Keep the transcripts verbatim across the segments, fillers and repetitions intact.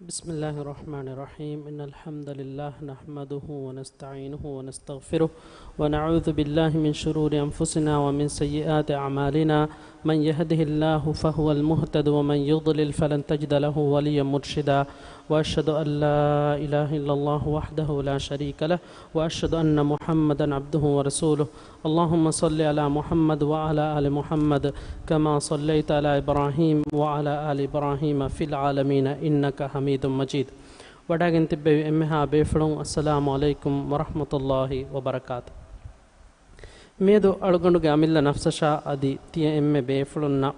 بسم الله الرحمن الرحيم. إن الحمد لله نحمده ونستعينه ونستغفره، ونعوذ بالله من شرور أنفسنا ومن سيئات أعمالنا. من يهده الله فهو المهتد، ومن يضلل فلن تجد له وليا مرشدا. وأشهد أن لا إله إلا الله وحده لا شريك له، وأشهد أن محمدا عبده ورسوله. اللهم صل على محمد وعلى آل محمد كما صليت على إبراهيم وعلى آل إبراهيم في العالمين إنك حميد مجيد. ވަޑައިގެން ތިއްބެވި އެންމެހާ ބޭފުޅުން، އައްސަލާމު ޢަލައިކުމް ވަރަޙްމަތުﷲި ވަބަރަކާތު. މިއަދު އަޅުގަނޑުގެ އަމިއްލަ ނަފްސަށާ އަދި ތިޔަ އެންމެ ބޭފުޅުންނަށް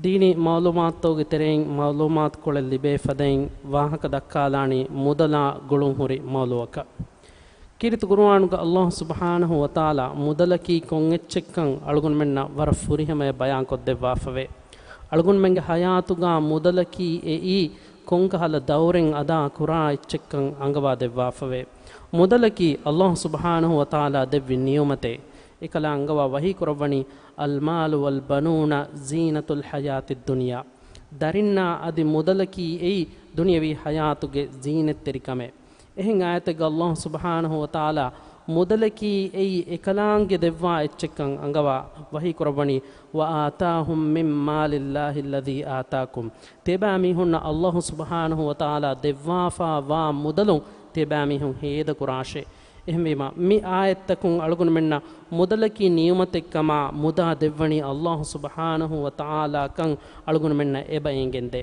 ދީނީ މަޢުލޫމާތުތަކުގެ ތެރެއިން މަޢުލޫމާތުކޮޅެއް ލިބޭ ފަދައިން ވާހަކަ ދައްކާލާނީ މުދަލާ ގުޅުންހުރި މައުޟޫޢަކަށް. ކީރިތި ޤުރުއާނުގަ ﷲ ސުބްޙާނަހޫ ވަތަޢާލާ މުދަލަކީ ކޮން އެއްޗެއްކަން އަޅުގަނޑުމެންނަށް ވަރަށް ފުރިހަމަޔަށް ބަޔާންކޮށްދެއްވާފަވޭ. އަޅުގަނޑުމެންގެ ޙަޔާތުގަ މުދަލަކީ އެއީ ކޮންކަހަލަ ދައުރެއް އަދާ ކުރާ އެއްޗެއްކަން އަންގަވާ ދެއްވާފަވޭ. މުދަލަކީ ﷲ ސުބްޙާނަހޫ ވަތަޢާލާ ދެއްވި ނިޢުމަތެއް. އެކަލާ އަންގަވާ ވަޙީ ކުރައްވަނީ، "المال والبنون زينة الحياة الدنيا." ދަރިންނާ އަދި މުދަލަކީ އެއީ ދުނިޔަވީ ޙަޔާތުގެ ޒީނަތްތެރިކަމެއް. އެހެން އާޔަތެއްގަ ﷲ ސުބްޙާނަހޫ ވަތަޢާލާ މުދަލަކީ އެއީ އެކަލާނގެ ދެއްވާ އެއްޗެއްކަން އަންގަވާ ވަޙީ ކުރައްވަނީ، "وآتاهم من مال الله الذي آتاكم." ތިޔަބައި މީހުންނަށް ﷲ ސުބްޙާނަހޫ ވަތަޢާލާ ދެއްވާފާ ވާ މުދަލުން ތިޔަބައި މީހުން ހޭދަކުރާށޭ. އެހެންވީމަ، މި އާޔަތްތަކުން އަޅުގަނޑުމެންނަށް މުދަލަކީ ނިޢުމަތެއްކަމާ، މުދާ ދެއްވަނީ ﷲ ސުބްޙާނަހޫ ވަތަޢާލާ ކަން އަޅުގަނޑުމެންނަށް އެބަ އެނގެންދޭ.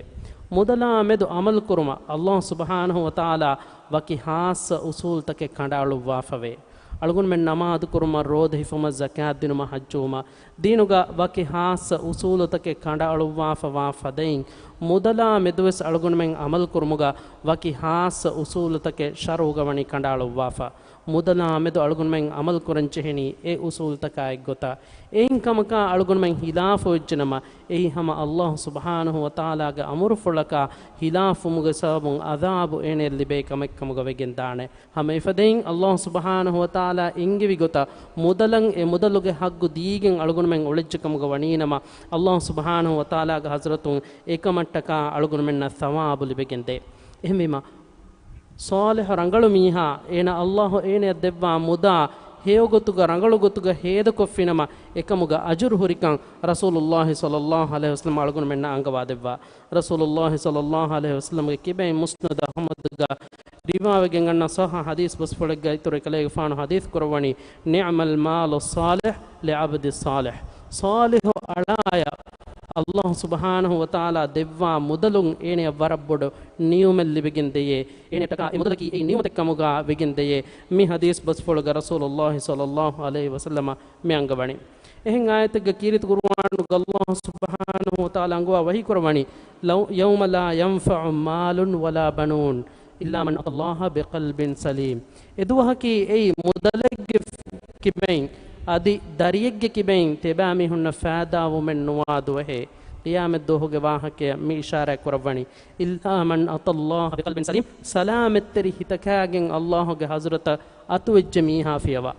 މުދަލާ މެދު ޢަމަލުކުރުމަށް ﷲ ސުބްޙާނަހޫ ވަތަޢާލާ ވަކި ޚާއްޞަ އުޞޫލުތަކެއް ކަނޑައަޅުއްވާފަވޭ. އަޅުގަނޑުމެން ނަމާދުކުރުމަށް، ރޯދަ ހިފުމަށް، ޒަކާތްދިނުމަށް، ޙައްޖުވުމަށް، ދީނުގަ ވަކި ޚާއްޞަ އުޞޫލުތަކެއް ކަނޑައަޅުއްވާފަ ވާ ފަދައިން، މުދަލާ މެދުވެސް އަޅުގަނޑުމެން ޢަމަލުކުރުމުގަ ވަކި ޚާއްޞަ އުޞޫލުތަކެއް ޝަރުޢުގަ ވަނީ ކަނޑައަޅުއްވާފަ. މުދަލާ މެދު އަޅުގަނޑުމެން ޢަމަލުކުރަން ޖެހެނީ އެ އުޞޫލުތަކާ އެއްގޮތަށް. އެއިން ކަމަކާ އަޅުގަނޑުމެން ޚިލާފުވެއްޖެނަމަ، އެއީ ހަމަ ﷲ ސުބްޙާނަހޫ ވަތަޢާލާގެ އަމުރުފުޅަކާ ޚިލާފުވުމުގެ ސަބަބުން ޢަޛާބު އޭނަޔަށް ލިބޭ ކަމެއްކަމުގަ ވެގެންދާނެ. ހަމަ އެފަދައިން ﷲ ސުބްޙާނަހޫ ވަތަޢާލާ އެންގެވި ގޮތަށް މުދަލަށް އެ މުދަލުގެ ޙައްޤު ދީގެން އަޅުގަނޑުމެން އުޅެއްޖެކަމުގަ ވަނީނަމަ، ﷲ ސުބްޙާނަހޫ ވަތަޢާލާގެ ޙަޟްރަތުން އެކަމަށްޓަކާ އަޅުގަނޑުމެންނަށް ޘަވާބު ލިބެގެންދޭ. އެހެންވީމަ، ޞާލިޙު ރަނގަޅު މީހާ، އޭނަ ﷲ އޭނަޔަށް ދެއްވާ މުދާ ހެޔޮގޮތުގަ ރަނގަޅު ގޮތުގަ ހޭދަކޮށްފިނަމަ، އެކަމުގަ އަޖުރު ހުރިކަން ރަސޫލުﷲ ޞައްލަﷲ ޢަލައިހި ވަސައްލަމަ އަޅުގަނޑުމެންނަށް އަންގަވާދެއްވާ. ރަސޫލުﷲ ޞައްލަﷲ ޢަލައިހި ވަސައްލަމަގެ ކިބައިން މުސްނަދު އަޙްމަދުގަ ރިވާވެގެން އަންނަ ޞައްޙަ ޙަދީޘް ބަސްފުޅެއްގަ އިތުރު އެކަލޭގެފާނު ޙަދީޘް ކުރައްވަނީ، "نعم المال الصالح للعبد الصالح." ޞާލިޙު އަޅާޔަށް ﷲ ސުބްޙާނަހޫ ވަތަޢާލާ ދެއްވާ މުދަލުން އޭނަޔަށް ވަރަށް ބޮޑު ނިޢުމަތް ލިބިގެން ދެޔޭ. އޭނަޔަށްޓަކާ އެ މުދަލަކީ އެއީ ނިޢުމަތެއްކަމުގަ ވެގެން ދެޔޭ. މި ޙަދީޘް ބަސްފުޅުގަ ރަސޫލުﷲ ޞައްލަﷲ ޢަލައިހި ވަސައްލަމަ މި އަންގަވަނީ. އެހެން އާޔަތެއްގަ ކީރިތި ޤުރުއާނުގަ ﷲ ސުބްޙާނަހޫ ވަތަޢާލާ އަންގަވާ ވަޙީ ކުރައްވަނީ، "لو-، يوم لا ينفع مال ولا بنون إلا من أتى الله بقلب سليم." އެދުވަހަކީ އެއީ މުދަލެއްގެ ކިބައިން އަދި ދަރިއެއްގެ ކިބައިން ތިޔަބައިމީހުންނަށް ފައިދާވުމެއް ނުވާ ދުވަހޭ. ޤިޔާމަތްދުވަހުގެ ވާހަކަޔަށް މި އިޝާރާތް ކުރައްވަނީ، "إلا من أتى الله بقلب سليم." ސަލާމަތްތެރި ހިތަކާގެން ﷲގެ ޙަޟްރަތަށް އަތުވެއްޖެ މީހާ ފިޔަވާ.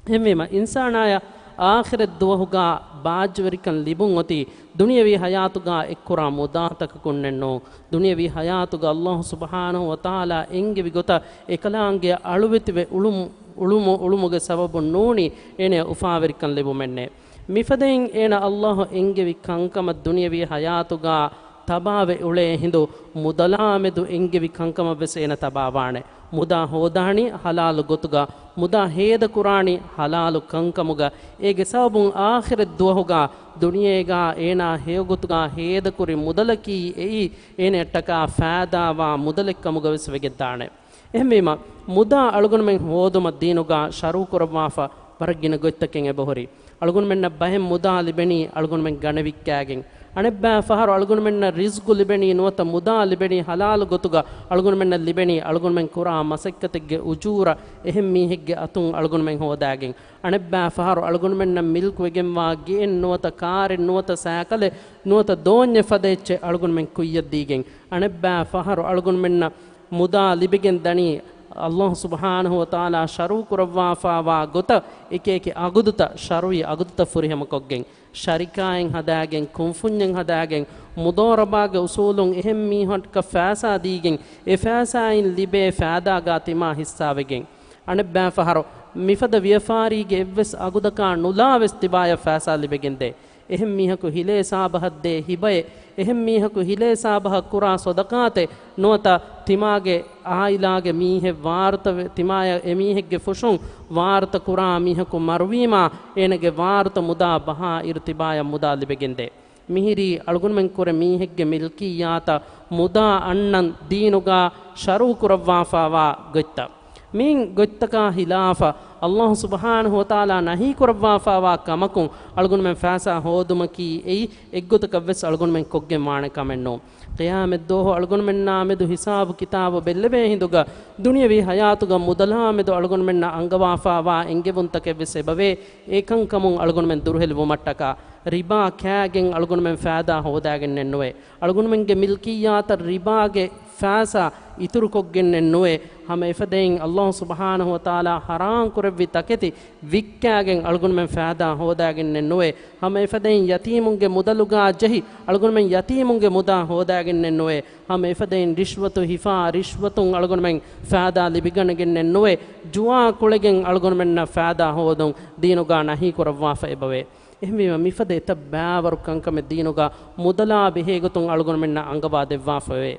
އެހެންވީމަ، އިންސާނާޔަށް އާޚިރަތް ދުވަހުގަ ބާއްޖަވެރިކަން ލިބުން އޮތީ ދުނިޔަވީ ޙަޔާތުގަ އެއްކުރާ މުދާތަކަކުންނެއް ނޫން. ދުނިޔަވީ ޙަޔާތުގަ ﷲ ސުބްޙާނަހޫ ވަތަޢާލާ އެންގެވި ގޮތަށް އެކަލާނގެ އަޅުވެތިވެ އުޅުމު-، އުޅުމު-، އުޅުމުގެ ސަބަބުން ނޫނީ އޭނަޔަށް އުފާވެރިކަން ލިބުމެއްނެއް. މިފަދައިން އޭނަ ﷲ އެންގެވި ކަންކަމަށް ދުނިޔަވީ ޙަޔާތުގަ ތަބާވެ އުޅޭ ހިނދު، މުދަލާމެދު އެންގެވި ކަންކަމަށްވެސް އޭނަ ތަބާވާނެ. މުދާ ހޯދާނީ ޙަލާލު ގޮތުގަ، މުދާ ހޭދަކުރާނީ ޙަލާލު ކަންކަމުގަ، އޭގެ ސަބަބުން އާޚިރަތް ދުވަހުގަ ދުނިޔޭގަ އޭނާ ހެޔޮގޮތުގަ ހޭދަކުރި މުދަލަކީ އެއީ އޭނަޔަށްޓަކާ ފައިދާވާ މުދަލެއްކަމުގަވެސް ވެގެންދާނެ. އެހެންވީމަ، މުދާ އަޅުގަނޑުމެން ހޯދުމަށް ދީނުގަ ޝަރުޢުކުރައްވާފަ ވަރަށް ގިނަ ގޮތްތަކެއް އެބަހުރި. އަޅުގަނޑުމެންނަށް ބައެއް މުދާ ލިބެނީ އަޅުގަނޑުމެން ގަނެ ވިއްކާގެން. އަނެއްބައި ފަހަރު އަޅުގަނޑުމެންނަށް ރިޒްޤު ލިބެނީ ނުވަތަ މުދާ ލިބެނީ ޙަލާލު ގޮތުގަ އަޅުގަނޑުމެންނަށް ލިބެނީ އަޅުގަނޑުމެން ކުރާ މަސައްކަތެއްގެ އުޖޫރަ އެހެން މީހެއްގެ އަތުން އަޅުގަނޑުމެން ހޯދާގެން. އަނެއްބައި ފަހަރު އަޅުގަނޑުމެންނަށް މިލްކުވެގެންވާ ގެއެއް ނުވަތަ ކާރެއް ނުވަތަ ސައިކަލެއް ނުވަތަ ދޯންޏެއް ފަދަ އެއްޗެއް އަޅުގަނޑުމެން ކުއްޔަށްދީގެން. އަނެއްބައި ފަހަރު އަޅުގަނޑުމެންނަށް މުދާ ލިބިގެން ދަނީ ﷲ ސުބްޙާނަހޫ ވަތަޢާލާ ޝަރުޢު ކުރައްވާފާވާ ގޮތަށް އެކި އެކި އަގުދުތައް، ޝަރުޢީ އަގުދުތައް ފުރިހަމަކޮށްގެން، ޝަރިކާއެއް ހަދާގެން، ކުންފުންޏެއް ހަދާގެން، މުޟާރަބާގެ އުޞޫލުން އެހެން މީހަކަށް ފައިސާ ދީގެން، އެ ފައިސާއިން ލިބޭ ފައިދާގާ ތިމާ ޙިއްޞާވެގެން. އަނެއްބައި ފަހަރު މިފަދަ ވިޔަފާރީގެ އެއްވެސް އަގުދަކާ ނުލާވެސް ތިބާޔަށް ފައިސާ ލިބެގެންދޭ. އެހެން މީހަކު ހިލޭ ސާބަހަށް ދޭ ހިބައެއް، އެހެން މީހަކު ހިލޭ ސާބަހަށް ކުރާ ޞަދަޤާތެއް ނުވަތަ ތިމާގެ ޢާއިލާގެ މީހެއް ވާރުތަ ވެ-، ތިމާޔަށް އެމީހެއްގެ ފުށުން ވާރުތަ ކުރާ މީހަކު މަރުވީމާ، އޭނަގެ ވާރުތަ މުދާ ބަހާ އިރު ތިބާޔަށް މުދާ ލިބެގެންދޭ. މިހިރީ އަޅުގަނޑުމެން ކުރެ މީހެއްގެ މިލްކިއްޔާތަށް މުދާ އަންނަން ދީނުގާ ޝަރުޢު ކުރައްވާފާވާ ގޮތްތައް. މި ގޮތްތަކާ ހިލާފަށް ﷲ ސުބްޙާނަހޫ ވަތަޢާލާ ނަހީ ކުރައްވާފާވާ ކަމަކުން އަޅުގަނޑުމެން ފައިސާ ހޯދުމަކީ އެއީ އެއްގޮތަކަށްވެސް އަޅުގަނޑުމެން ކޮށްގެން ވާނެ ކަމެއް ނޫން. ޤިޔާމަތްދުވަހު އަޅުގަނޑުމެންނާ މެދު ހިސާބު ކިތާބު ބެއްލެވޭ ހިނދުގަ ދުނިޔަވީ ޙަޔާތުގަ މުދަލާ މެދު އަޅުގަނޑުމެންނަށް އަންގަވާފާވާ އެންގެވުންތަކެއްވެސް އެބަވޭ. އެކަންކަމުން އަޅުގަނޑުމެން ދުރުހެލިވުމަށްޓަކާ ރިބާ ކާގެން އަޅުގަނޑުމެން ފައިދާ ހޯދާގެންނެއްނުވޭ. އަޅުގަނޑުމެންގެ މިލްކިއްޔާތަށް ރިބާގެ ފައިސާ އިތުރުކޮށްގެންނެއްނުވޭ. ހަމަ އެފަދައިން ﷲ ސުބްޙާނަހޫ ވަތަޢާލާ ޙަރާން ކުރެއްވި ތަކެތި ވިއްކާގެން އަޅުގަނޑުމެން ފައިދާ ހޯދާގެންނެއްނުވޭ. ހަމަ އެފަދައިން ޔަތީމުންގެ މުދަލުގާ ޖެހި އަޅުގަނޑުމެން ޔަތީމުންގެ މުދާ ހޯދާގެންނެއްނުވޭ. ހަމަ އެފަދައިން ރިޝްވަތު ހިފާ ރިޝްވަތުން އަޅުގަނޑުމެން ފައިދާ ލިބިގަނެގެންނެއްނުވޭ. ޖުވާ ކުޅެގެން އަޅުގަނޑުމެންނަށް ފައިދާ ހޯދުން ދީނުގާ ނަހީ ކުރައްވާފަ އެބަވޭ. އެހެންވީމަ، މިފަދަ އެތައް ބައިވަރު ކަންކަމެއް ދީނުގަ މުދަލާ ބެހޭގޮތުން އަޅުގަނޑުމެންނަށް އަންގަވާ ދެއްވާފައެވެ.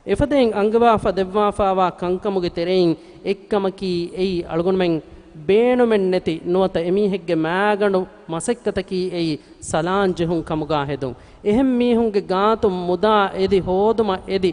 އެފަދައިން އަންގަވާފަ ދެއްވާފާވާ ކަންކަމުގެ ތެރެއިން އެއްކަމަކީ އެއީ އަޅުގަނޑުމެން ބޭނުމެއްނެތި ނުވަތަ އެމީހެއްގެ މާގަނޑު މަސައްކަތަކީ އެއީ ސަލާން ޖެހުން ކަމުގާ ހެދުން. އެހެން މީހުންގެ ގާތުން މުދާ އެދި ހޯދުމަށް އެދި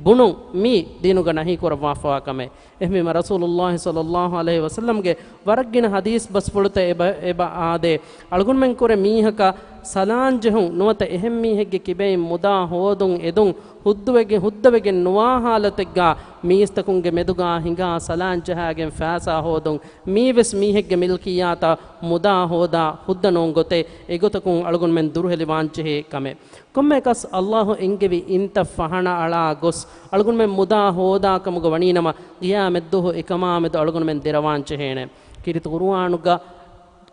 ބުނުން މީ ދީނުގަ ނަހީ ކުރައްވާފަވާ ކަމެއް. އެހެންވީމަ، ރަސޫލުﷲ ޞައްލަﷲ ޢަލައިހި ވަސައްލަމްގެ ވަރަށް ގިނަ ޙަދީޘް ބަސްފުޅުތައް އެބަ، އެބަ އާދޭ. އަޅުގަނޑުމެން ކުރެ މީހަކަށް ސަލާން ޖެހުން ނުވަތަ އެހެން މީހެއްގެ ކިބައިން މުދާ ހޯދުން އެދުން ހުއްދަވެގެ، ހުއްދަވެގެން ނުވާ ޙާލަތެއްގާ މީސްތަކުންގެ މެދުގާ ހިނގާ ސަލާން ޖަހާގެން ފައިސާ ހޯދުން މީވެސް މީހެއްގެ މިލްކިއްޔާތަށް މުދާ ހޯދާ ހުއްދަ ނޫން ގޮތެއް. އެގޮތަކުން އަޅުގަނޑުމެން ދުރުހެލިވާންޖެހޭ ކަމެއް. ކޮންމެއަކަސް ﷲ އެންގެވި އިންތައް ފަހަނަ އަޅާ ގޮސް، އަޅުގަނޑުމެން މުދާ ހޯދާ ކަމުގަ ވަނީނަމަ، ޤިޔާމަތްދުވަހު އެކަމާމެދު އަޅުގަނޑުމެން ދެރަވާންޖެހޭނެ. ކީރިތި ޤުރުއާނުގަ،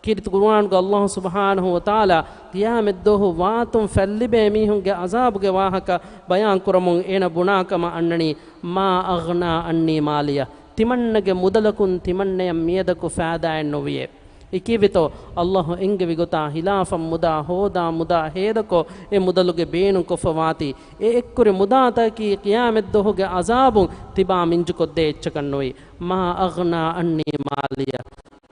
ކީރިތި ޤުރުއާނުގަ ﷲ ސުބްޙާނަހޫ ވަތަޢާލާ ޤިޔާމަތްދުވަހު ވާތުން ފައްލިބޭ މީހުންގެ ޢަޒާބުގެ ވާހަކަ ބަޔާންކުރަމުން އޭނަ ބުނާ ކަމަށް އަންނަނީ، "ما أغنى عني ماليه." ތިމަންނަގެ މުދަލަކުން ތިމަންނަޔަށް މިއަދަކު ފައިދާއެއް ނުވިޔޭ. އެކީވެތޯ، ﷲ އެންގެވި ގޮތާ ހިލާފަށް މުދާ ހޯދާ މުދާ ހޭދަކޮށް، އެ މުދަލުގެ ބޭނުން ކޮށްފަވާތީ، އެ އެއްކުރި މުދާތަކަކީ ޤިޔާމަތްދުވަހުގެ ޢަޒާބުން ތިބާ މިންޖުކޮށްދޭ އެއްޗަކަށް ނުވި. "ما أغنى عني ماليه."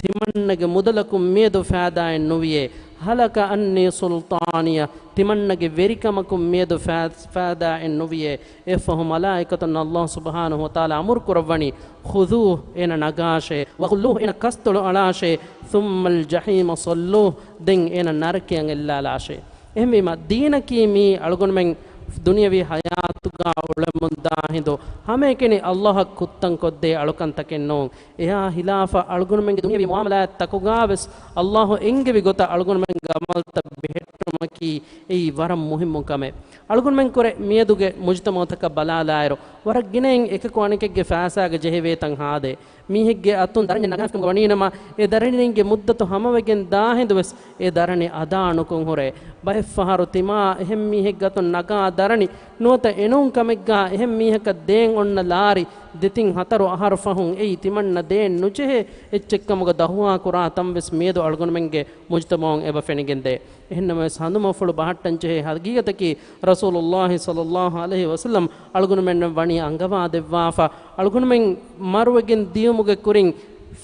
ތިމަންނަގެ މުދަލަކުން މިއަދު ފައިދާއެއް ނުވިޔޭ. "هلك عني سلطانيه." ތިމަންނަގެ ވެރިކަމަކުން މިއަދު ފައި-، ފައިދާއެއް ނުވިޔޭ. އެއަށްފަހު މަލާއިކަތުންނަށް ﷲ ސުބްޙާނަހޫ ވަތަޢާލާ އަމުރު ކުރައްވަނީ، "خذوه." އޭނަ ނަގާށޭ، "وغلوه." އޭނަ ކަސްތޮޅު އަޅާށޭ، "ثم الجحيم صلوه." ދެން އޭނަ ނަރަކަޔަށް އެއްލާލާށޭ. އެހެންވީމަ، ދީނަކީ މީ އަޅުގަނޑުމެން ދުނިޔަވީ ޙަޔާތުގާ އުޅެމުންދާ ހިނދު ހަމައެކަނި ﷲ އަށް ކުއްތަންކޮށްދޭ އަޅުކަންތަކެއް ނޫން. އެހާ ހިލާފަށް އަޅުގަނޑުމެންގެ ދުނިޔަވީ މުޢާމަލާތްތަކުގާވެސް ﷲ އެންގެވި ގޮތަށް އަޅުގަނޑުމެންގެ ޢަމަލްތައް ބެހެއްޓުމަކީ އެއީ ވަރަށް މުހިއްމު ކަމެއް. އަޅުގަނޑުމެން ކުރެ މިއަދުގެ މުޖުތަމަޢުތަކަށް ބަލާލާއިރު، ވަރަށް ގިނައިން އެކަކު އަނެކެއްގެ ފައިސާގަ ޖެހެވޭތަން ހާދޭ. މީހެއްގެ އަތުން ދަރަނި ނަގާފިކަމުގަ ވަނީނަމަ، އެ ދަރަނީގެ މުއްދަތު ހަމަވެގެން ދާހިނދުވެސް އެ ދަރަނި އަދާ ނުކޮށް ހުރޭ. ބައެއްފަހަރު ތިމާ އެހެން މީހެއްގެ އަތުން ނަގާ ދަރަނި ނުވަތަ އެނޫން ކަމެއްގާ އެހެން މީހަކަށް ދޭން އޮންނަ ލާރި ދެތިން ހަތަރު އަހަރު ފަހުން އެއީ ތިމަންނަ ދޭން ނުޖެހޭ އެއްޗެއްކަމުގަ ދަހުވާ ކުރާ ތަންވެސް މިއަދު އަޅުގަނޑުމެންގެ މުޖުތަމަޢުން އެބަ ފެނިގެންދޭ. އެހެންނަމަވެސް، ހަނދުމަފުޅު ބަހައްޓަންޖެހޭ ހަގީގަތަކީ، ރަސޫލުﷲ ޞައްލަﷲ ޢަލައިހި ވަސައްލަމް އަޅުގަނޑުމެންނަށް ވަނީ އަންގަވާ ދެއްވާފަ، އަޅުގަނޑުމެން މަރުވެގެން ދިޔުމުގެ ކުރިން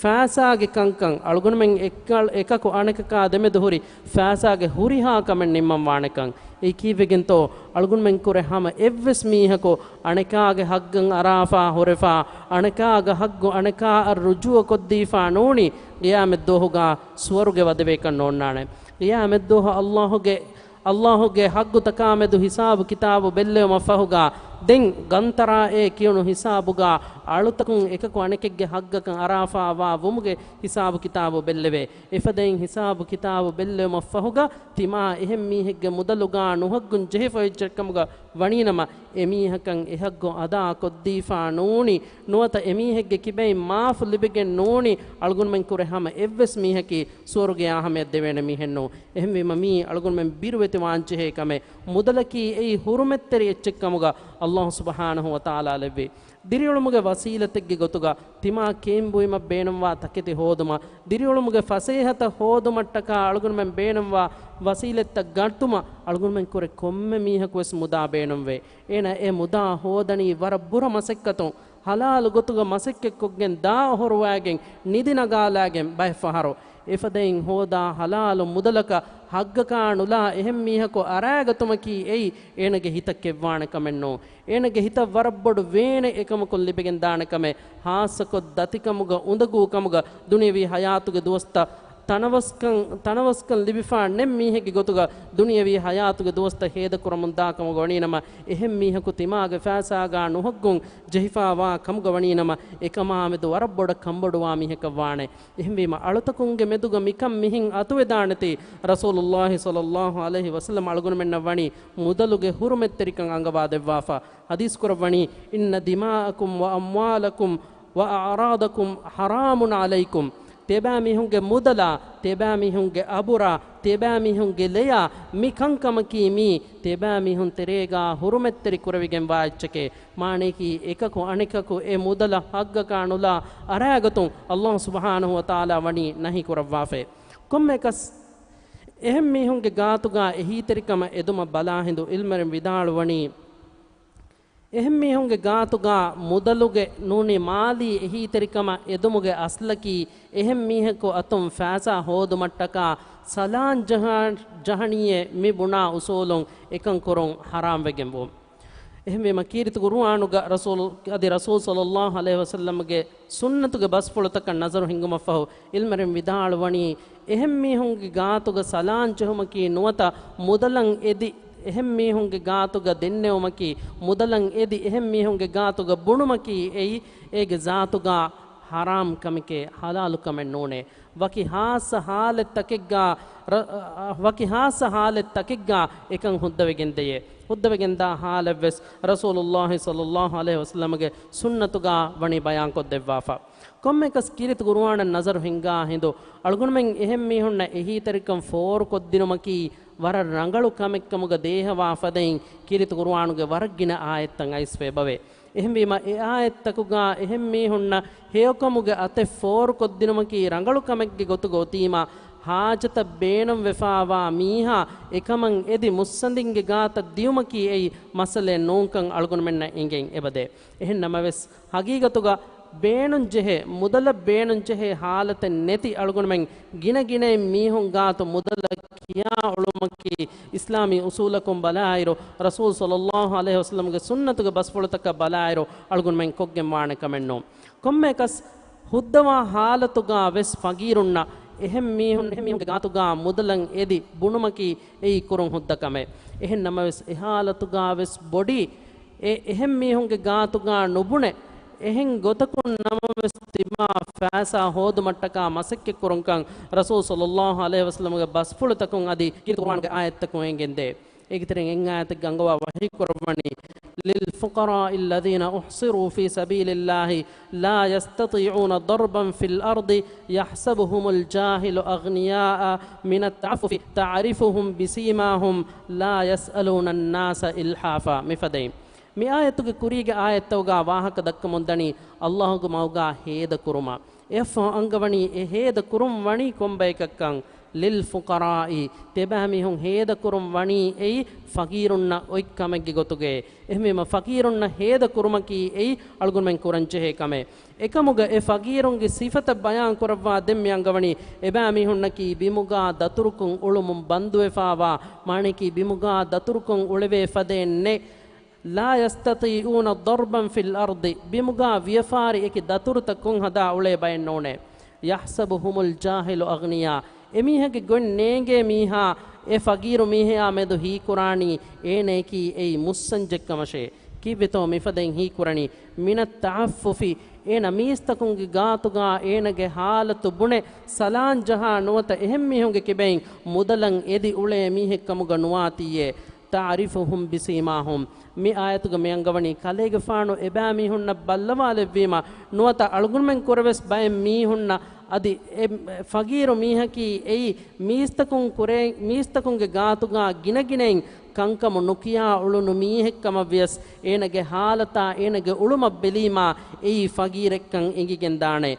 ފައިސާގެ ކަންކަން، އަޅުގަނޑުމެން އެއްކަ-، އެކަކު އަނެކަކާ ދެމެދު ހުރި ފައިސާގެ ހުރިހާ ކަމެއް ނިންމަން ވާނެކަން. އެއީ ކީއްވެގެންތޯ؟ އަޅުގަނޑުމެން ކުރެ ހަމަ އެއްވެސް މީހަކު އަނެކާގެ ހައްގަށް އަރާފާ ހުރެފާ، އަނެކާގެ ހައްގު އަނެކާއަށް ރުޖޫޢަ ކޮށްދީފާ ނޫނީ، ޤިޔާމަތްދުވަހުގާ ސުވަރުގެ ވަދެވޭކަށް ނޯންނާނެ. ޤިޔާމަތްދުވަހު ﷲގެ، ﷲގެ ހައްގުތަކާމެދު ހިސާބު ކިތާބު ބެއްލެވުމަށްފަހުގާ، ދެން ގަންތަރާއޭ ކިޔުނު ހިސާބުގަ އަޅުތަކުން އެކަކު އަނެކެއްގެ ހައްގަކަށް އަރާފާވާ ވުމުގެ ހިސާބު ކިތާބު ބެއްލެވޭ. އެފަދައިން ހިސާބު ކިތާބު ބެއްލެވުމަށް ފަހުގަ ތިމާ އެހެން މީހެއްގެ މުދަލުގަ ނުހައްގުން ޖެހިފައި އެއްޗެއްކަމުގަ ވަނީނަމަ، އެމީހަކަށް އެހައްގު އަދާ ކޮށްދީފާ ނޫނީ، ނުވަތަ އެމީހެއްގެ ކިބައިން މާފު ލިބިގެން ނޫނީ، އަޅުގަނޑުމެން ކުރެ ހަމަ އެއްވެސް މީހަކީ ސުވަރުގެ އަހަމެއް ދެވޭނެ މީހެއް ނޫން. އެހެންވީމަ މީ އަޅުގަނޑުމެން ބިރުވެތިވާން ޖެހޭ ކަމެއް. މުދަލަކީ އެއީ ހުރުމަތްތެރި އެއްޗެއްކަމުގަ އައްލާހު ސުބްޙާނަހު ވަތަޢާލާ ލެއްވި. ދިރިއުޅުމުގެ ވަސީލަތެއްގެ ގޮތުގަ ތިމާ ކޭންބުއިމަށް ބޭނުންވާ ތަކެތި ހޯދުމަށް، ދިރިއުޅުމުގެ ފަސޭހަތައް ހޯދުމަށްޓަކާ އަޅުގަނޑުމެން ބޭނުންވާ ވަސީލަތްތައް ގަތުމަށް އަޅުގަނޑުމެން ކުރެ ކޮންމެ މީހަކުވެސް މުދާ ބޭނުންވޭ. އޭނަ އެ މުދާ ހޯދަނީ ވަރަށް ބުރަ މަސައްކަތުން، ހަލާލު ގޮތުގަ މަސައްކަތްކޮށްގެން ދާ އޮހޮރުވާގެން ނިދި ނަގާލާގެން ބައެއް ފަހަރު. އެފަދައިން ހޯދާ ހަލާލު މުދަލަކަށް ހައްގަކާ ނުލާ އެހެން މީހަކު އަރާގަތުމަކީ އެއީ އޭނަގެ ހިތަށް ކެއްވާނެ ކަމެއް ނޫން. އޭނަގެ ހިތަށް ވަރަށް ބޮޑު ވޭނެއް އެކަމަކުން ލިބިގެން ދާނެ ކަމެއް. ހާއްސަކޮށް ދަތިކަމުގަ އުނދަގޫ ކަމުގަ ދުނިޔަވީ ހަޔާތުގެ ދުވަސްތައް ތަނަވަސްކަން، ތަނަވަސްކަން ލިބިފާ ނެތް މީހެއްގެ ގޮތުގަ ދުނިޔަވީ ހަޔާތުގެ ދުވަސްތައް ހޭދަކުރަމުން ދާ ކަމުގަ ވަނީނަމަ، އެހެން މީހަކު ތިމާގެ ފައިސާގަ ނުހައްގުން ޖެހިފާވާ ކަމުގަ ވަނީނަމަ، އެކަމާމެދު ވަރަށް ބޮޑަށް ކަންބޮޑުވާ މީހަކަށް ވާނެ. އެހެންވީމަ، އަޅުތަކުންގެ މެދުގަ މިކަން މިހެން އަތުވެދާނެތީ، ރަސޫލުއްލާހި ޞައްލައްލާހު ޢަލައިހި ވަސައްލަމަ އަޅުގަނޑުމެންނަށް ވަނީ މުދަލުގެ ހުރުމަތްތެރިކަން އަންގަވާ ދެއްވާފަ. ޙަދީޘް ކުރައްވަނީ، "إن دماءكم وأموالكم وأعراضكم حرام عليكم." ތިޔަބައިމީހުންގެ މުދަލާ، ތިޔަބައިމީހުންގެ އަބުރާ، ތިޔަބައިމީހުންގެ ލެޔާ، މި ކަންކަމަކީ މީ ތިޔަބައިމީހުން ތެރޭގާ ހުރުމަތްތެރި ކުރެވިގެންވާ އެއްޗެކޭ. މާނަޔަކީ، އެކަކު އަނެކަކު އެ މުދަލަށް ހައްގަކާ ނުލާ އަރާގަތުން އައްލާހު ސުބްޙާނަހު ވަތަޢާލާ ވަނީ ނަހީ ކުރައްވާފައި. ކޮންމެއަކަސް، އެހެން މީހުންގެ ގާތުގާ އެހީތެރިކަމަށް އެދުމަށް ބަލާ ހިނދު ޢިލްމުވެރިން ވިދާޅުވަނީ، އެހެން މީހުންގެ ގާތުގާ މުދަލުގެ ނޫނީ މާލީ އެހީތެރިކަމަށް އެދުމުގެ އަސްލަކީ، އެހެން މީހަކު އަތުން ފައިސާ ހޯދުމަށްޓަކާ ސަލާން ޖަހާ-، ޖަހަނީއޭ މި ބުނާ އުސޫލުން އެކަން ކުރުން ޙަރާމް ވެގެންވުން. އެހެންވީމަ، ކީރިތި ޤުރުއާނުގަ ރަސޫލު، އަދި ރަސޫލު ޞައްލައްލާހު ޢަލައިހި ވަސައްލަމްގެ ސުންނަތުގެ ބަސްފުޅުތަކަށް ނަޒަރު ހިންގުމަށްފަހު، ޢިލްމުވެރިން ވިދާޅުވަނީ، އެހެން މީހުންގެ ގާތުގަ ސަލާން ޖެހުމަކީ ނުވަތަ މުދަލަށް އެދި، އެހެން މީހުންގެ ގާތުގަ ދެންނެވުމަކީ މުދަލަށް އެދި، އެހެން މީހުންގެ ގާތުގަ ބުނުމަކީ އެއީ، އޭގެ ޒާތުގަ ޙަރާމް ކަމެކޭ، ޙަލާލު ކަމެއް ނޫނޭ. ވަކި ޚާއްޞަ ޙާލަތްތަކެއްގަ، ރަ-، ވަކި ޚާއްޞަ ޙާލަތްތަކެއްގަ އެކަން ހުއްދަވެގެން ދެޔޭ. ހުއްދަވެގެން ދާ ޙާލަށްވެސް ރަސޫލުއްލާހި ޞައްލައްލާހު ޢަލައިހި ވަސައްލަމްގެ ސުންނަތުގަ ވަނީ ބަޔާންކޮށްދެއްވާފަ. ކޮންމެއަކަސް ކީރިތި ޤުރުއާނަށް ނަޒަރު ހިންގާ ހިނދު، އަޅުގަނޑުމެން އެހެން މީހުންނަށް އެހީތެރިކަން ފޯރުކޮށްދިނުމަކީ ވަރަށް ރަނގަޅު ކަމެއްކަމުގަ ދޭހަވާ ފަދައިން ކީރިތި ޤުރުއާނުގެ ވަރަށް ގިނަ އާޔަތްތައް އައިސްފަ އެބަވޭ. އެހެންވީމަ، އެ އާޔަތްތަކުގަ އެހެން މީހުންނަށް ހެޔޮކަމުގެ އަތެއް ފޯރުކޮށްދިނުމަކީ ރަނގަޅު ކަމެއްގެ ގޮތުގަ އޮތީމަ، ޙާޖަތަށް ބޭނުންވެފާވާ މީހާ އެކަމަށް އެދި މުއްސަނދިންގެ ގާތަށް ދިޔުމަކީ އެއީ މައްސަލައެއް ނޫންކަން އަޅުގަނޑުމެންނަށް އެނގެން އެބަދޭ. އެހެން ނަމަވެސް، ޙަޤީޤަތުގަ ބޭނުންޖެހޭ، މުދަލަށް ބޭނުންޖެހޭ ޙާލަތެއް ނެތި އަޅުގަނޑުމެން ގިނަ ގިނައިން މީހުން ގާތު މުދަލަށް ކިޔާ އުޅުމަކީ އިސްލާމީ އުސޫލަކުން ބަލާއިރު، ރަސޫލު ޞައްލައްލާހު ޢަލައިހި ވަސައްލަމްގެ ސުންނަތުގެ ބަސްފުޅުތަކަށް ބަލާއިރު އަޅުގަނޑުމެން ކޮށްގެން ވާނެ ކަމެއް ނޫން. ކޮންމެއަކަސް ހުއްދަވާ ޙާލަތުގަ ވެސް ފަޤީރުންނަށް އެހެން މީހުން، އެހެން މީހުންގެ ގާތުގަ މުދަލަށް އެދި ބުނުމަކީ އެއީ ކުރުން ހުއްދަ ކަމެއް. އެހެން ނަމަވެސް، އެ ޙާލަތުގަ ވެސް ބޮޑީ އެ އެހެން މީހުންގެ ގާތުގަ ނުބުނެ، އެހެން ގޮތަކުން ނަމަވެސް ތިމާ ފައިސާ ހޯދުމަށްޓަކާ މަސައްކަތް ކުރުންކަން ރަސޫލު ޞައްލައްލާހު ޢަލައިހި ވަސައްލަމްގެ ބަސްފުޅުތަކުން އަދި ކީރިތި ޤުރުއާނުގެ އާޔަތްތަކުން އެނގެންދޭ. އޭގެތެރެއިން އެއް އާޔަތެއްގަ އަންގަވާ ވަޙީ ކުރައްވަނީ، "للفقراء الذين أحصروا في سبيل الله لا يستطيعون ضربا في الأرض يحسبهم الجاهل أغنياء من التعفف تعرفهم بسيماهم لا يسألون الناس إلحافا" މިފަދައިން. މި އާޔަތުގެ ކުރީގެ އާޔަތްތަކުގަ ވާހަކަ ދައްކަމުންދަނީ ﷲގެ މަގުގަ ހޭދަކުރުމަށް. އެއަށްފަހު އަންގަވަނީ އެ ހޭދަކުރުން ވަނީ ކޮންބަޔަކަށްކަން. "للفقراء" ތިޔަބައިމީހުން ހޭދަކުރުން ވަނީ އެއީ ފަޤީރުންނަށް އޮތް ކަމެއްގެ ގޮތުގައޭ. އެހެންވީމަ، ފަޤީރުންނަށް ހޭދަކުރުމަކީ އެއީ އަޅުގަނޑުމެން ކުރަންޖެހޭ ކަމެއް. އެކަމުގަ އެ ފަޤީރުންގެ ސިފަތައް ބަޔާންކުރައްވާ ދެން މި އަންގަވަނީ، އެބައިމީހުންނަކީ ބިމުގަ ދަތުރުކޮށް އުޅުމުން ބަންދުވެފާވާ، މާނަޔަކީ ބިމުގަ ދަތުރުކޮށް އުޅެވޭ ފަދައެއް ނެތް. "لا يستطيعون ضربا في الأرض" ބިމުގަ ވިޔަފާރި އެކި ދަތުރުތައް ކޮށް ހަދާ އުޅޭ ބައެއް ނޫނޭ. "يحسبهم الجاهل أغنياء" އެމީހެއްގެ ގޮތް ނޭނގޭ މީހާ އެ ފަޤީރު މީހާ މެދު ހީކުރާނީ އޭނަޔަކީ އެއީ މުއްސަންޖެއްކަމަށޭ. ކީއްވެތޯ މިފަދައިން ހީކުރަނީ؟ މިނައް ތަޢައްފުފި، އޭނަ މީސްތަކުންގެ ގާތުގާ އޭނަގެ ޙާލަތު ބުނެ ސަލާން ޖަހާ ނުވަތަ އެހެން މީހުންގެ ކިބައިން މުދަލަށް އެދި އުޅޭ މީހެއްކަމުގަ ނުވާތީއޭ. ތަޢްރިފުހުމް ބިސީމާހުމް. މި އާޔަތުގަ މި އަންގަވަނީ ކަލޭގެފާނު އެބައިމީހުންނަށް ބައްލަވާލެއްވީމަ، ނުވަތަ އަޅުގަނޑުމެން ކުރެވެސް ބައެއް މީހުންނަށް އަދި އެ ފަގީރު މީހަކީ އެއީ މީސްތަކުން ކުރެ، މީސްތަކުންގެ ގާތުގާ ގިނަގިނައިން ކަންކަމު ނުކިޔާ އުޅުނު މީހެއްކަމަށްވިޔަސް، އޭނަގެ ޙާލަތާ އޭނަގެ އުޅުމަށް ބެލީމާ އެއީ ފަގީރެއްކަން އެނގިގެންދާނެ.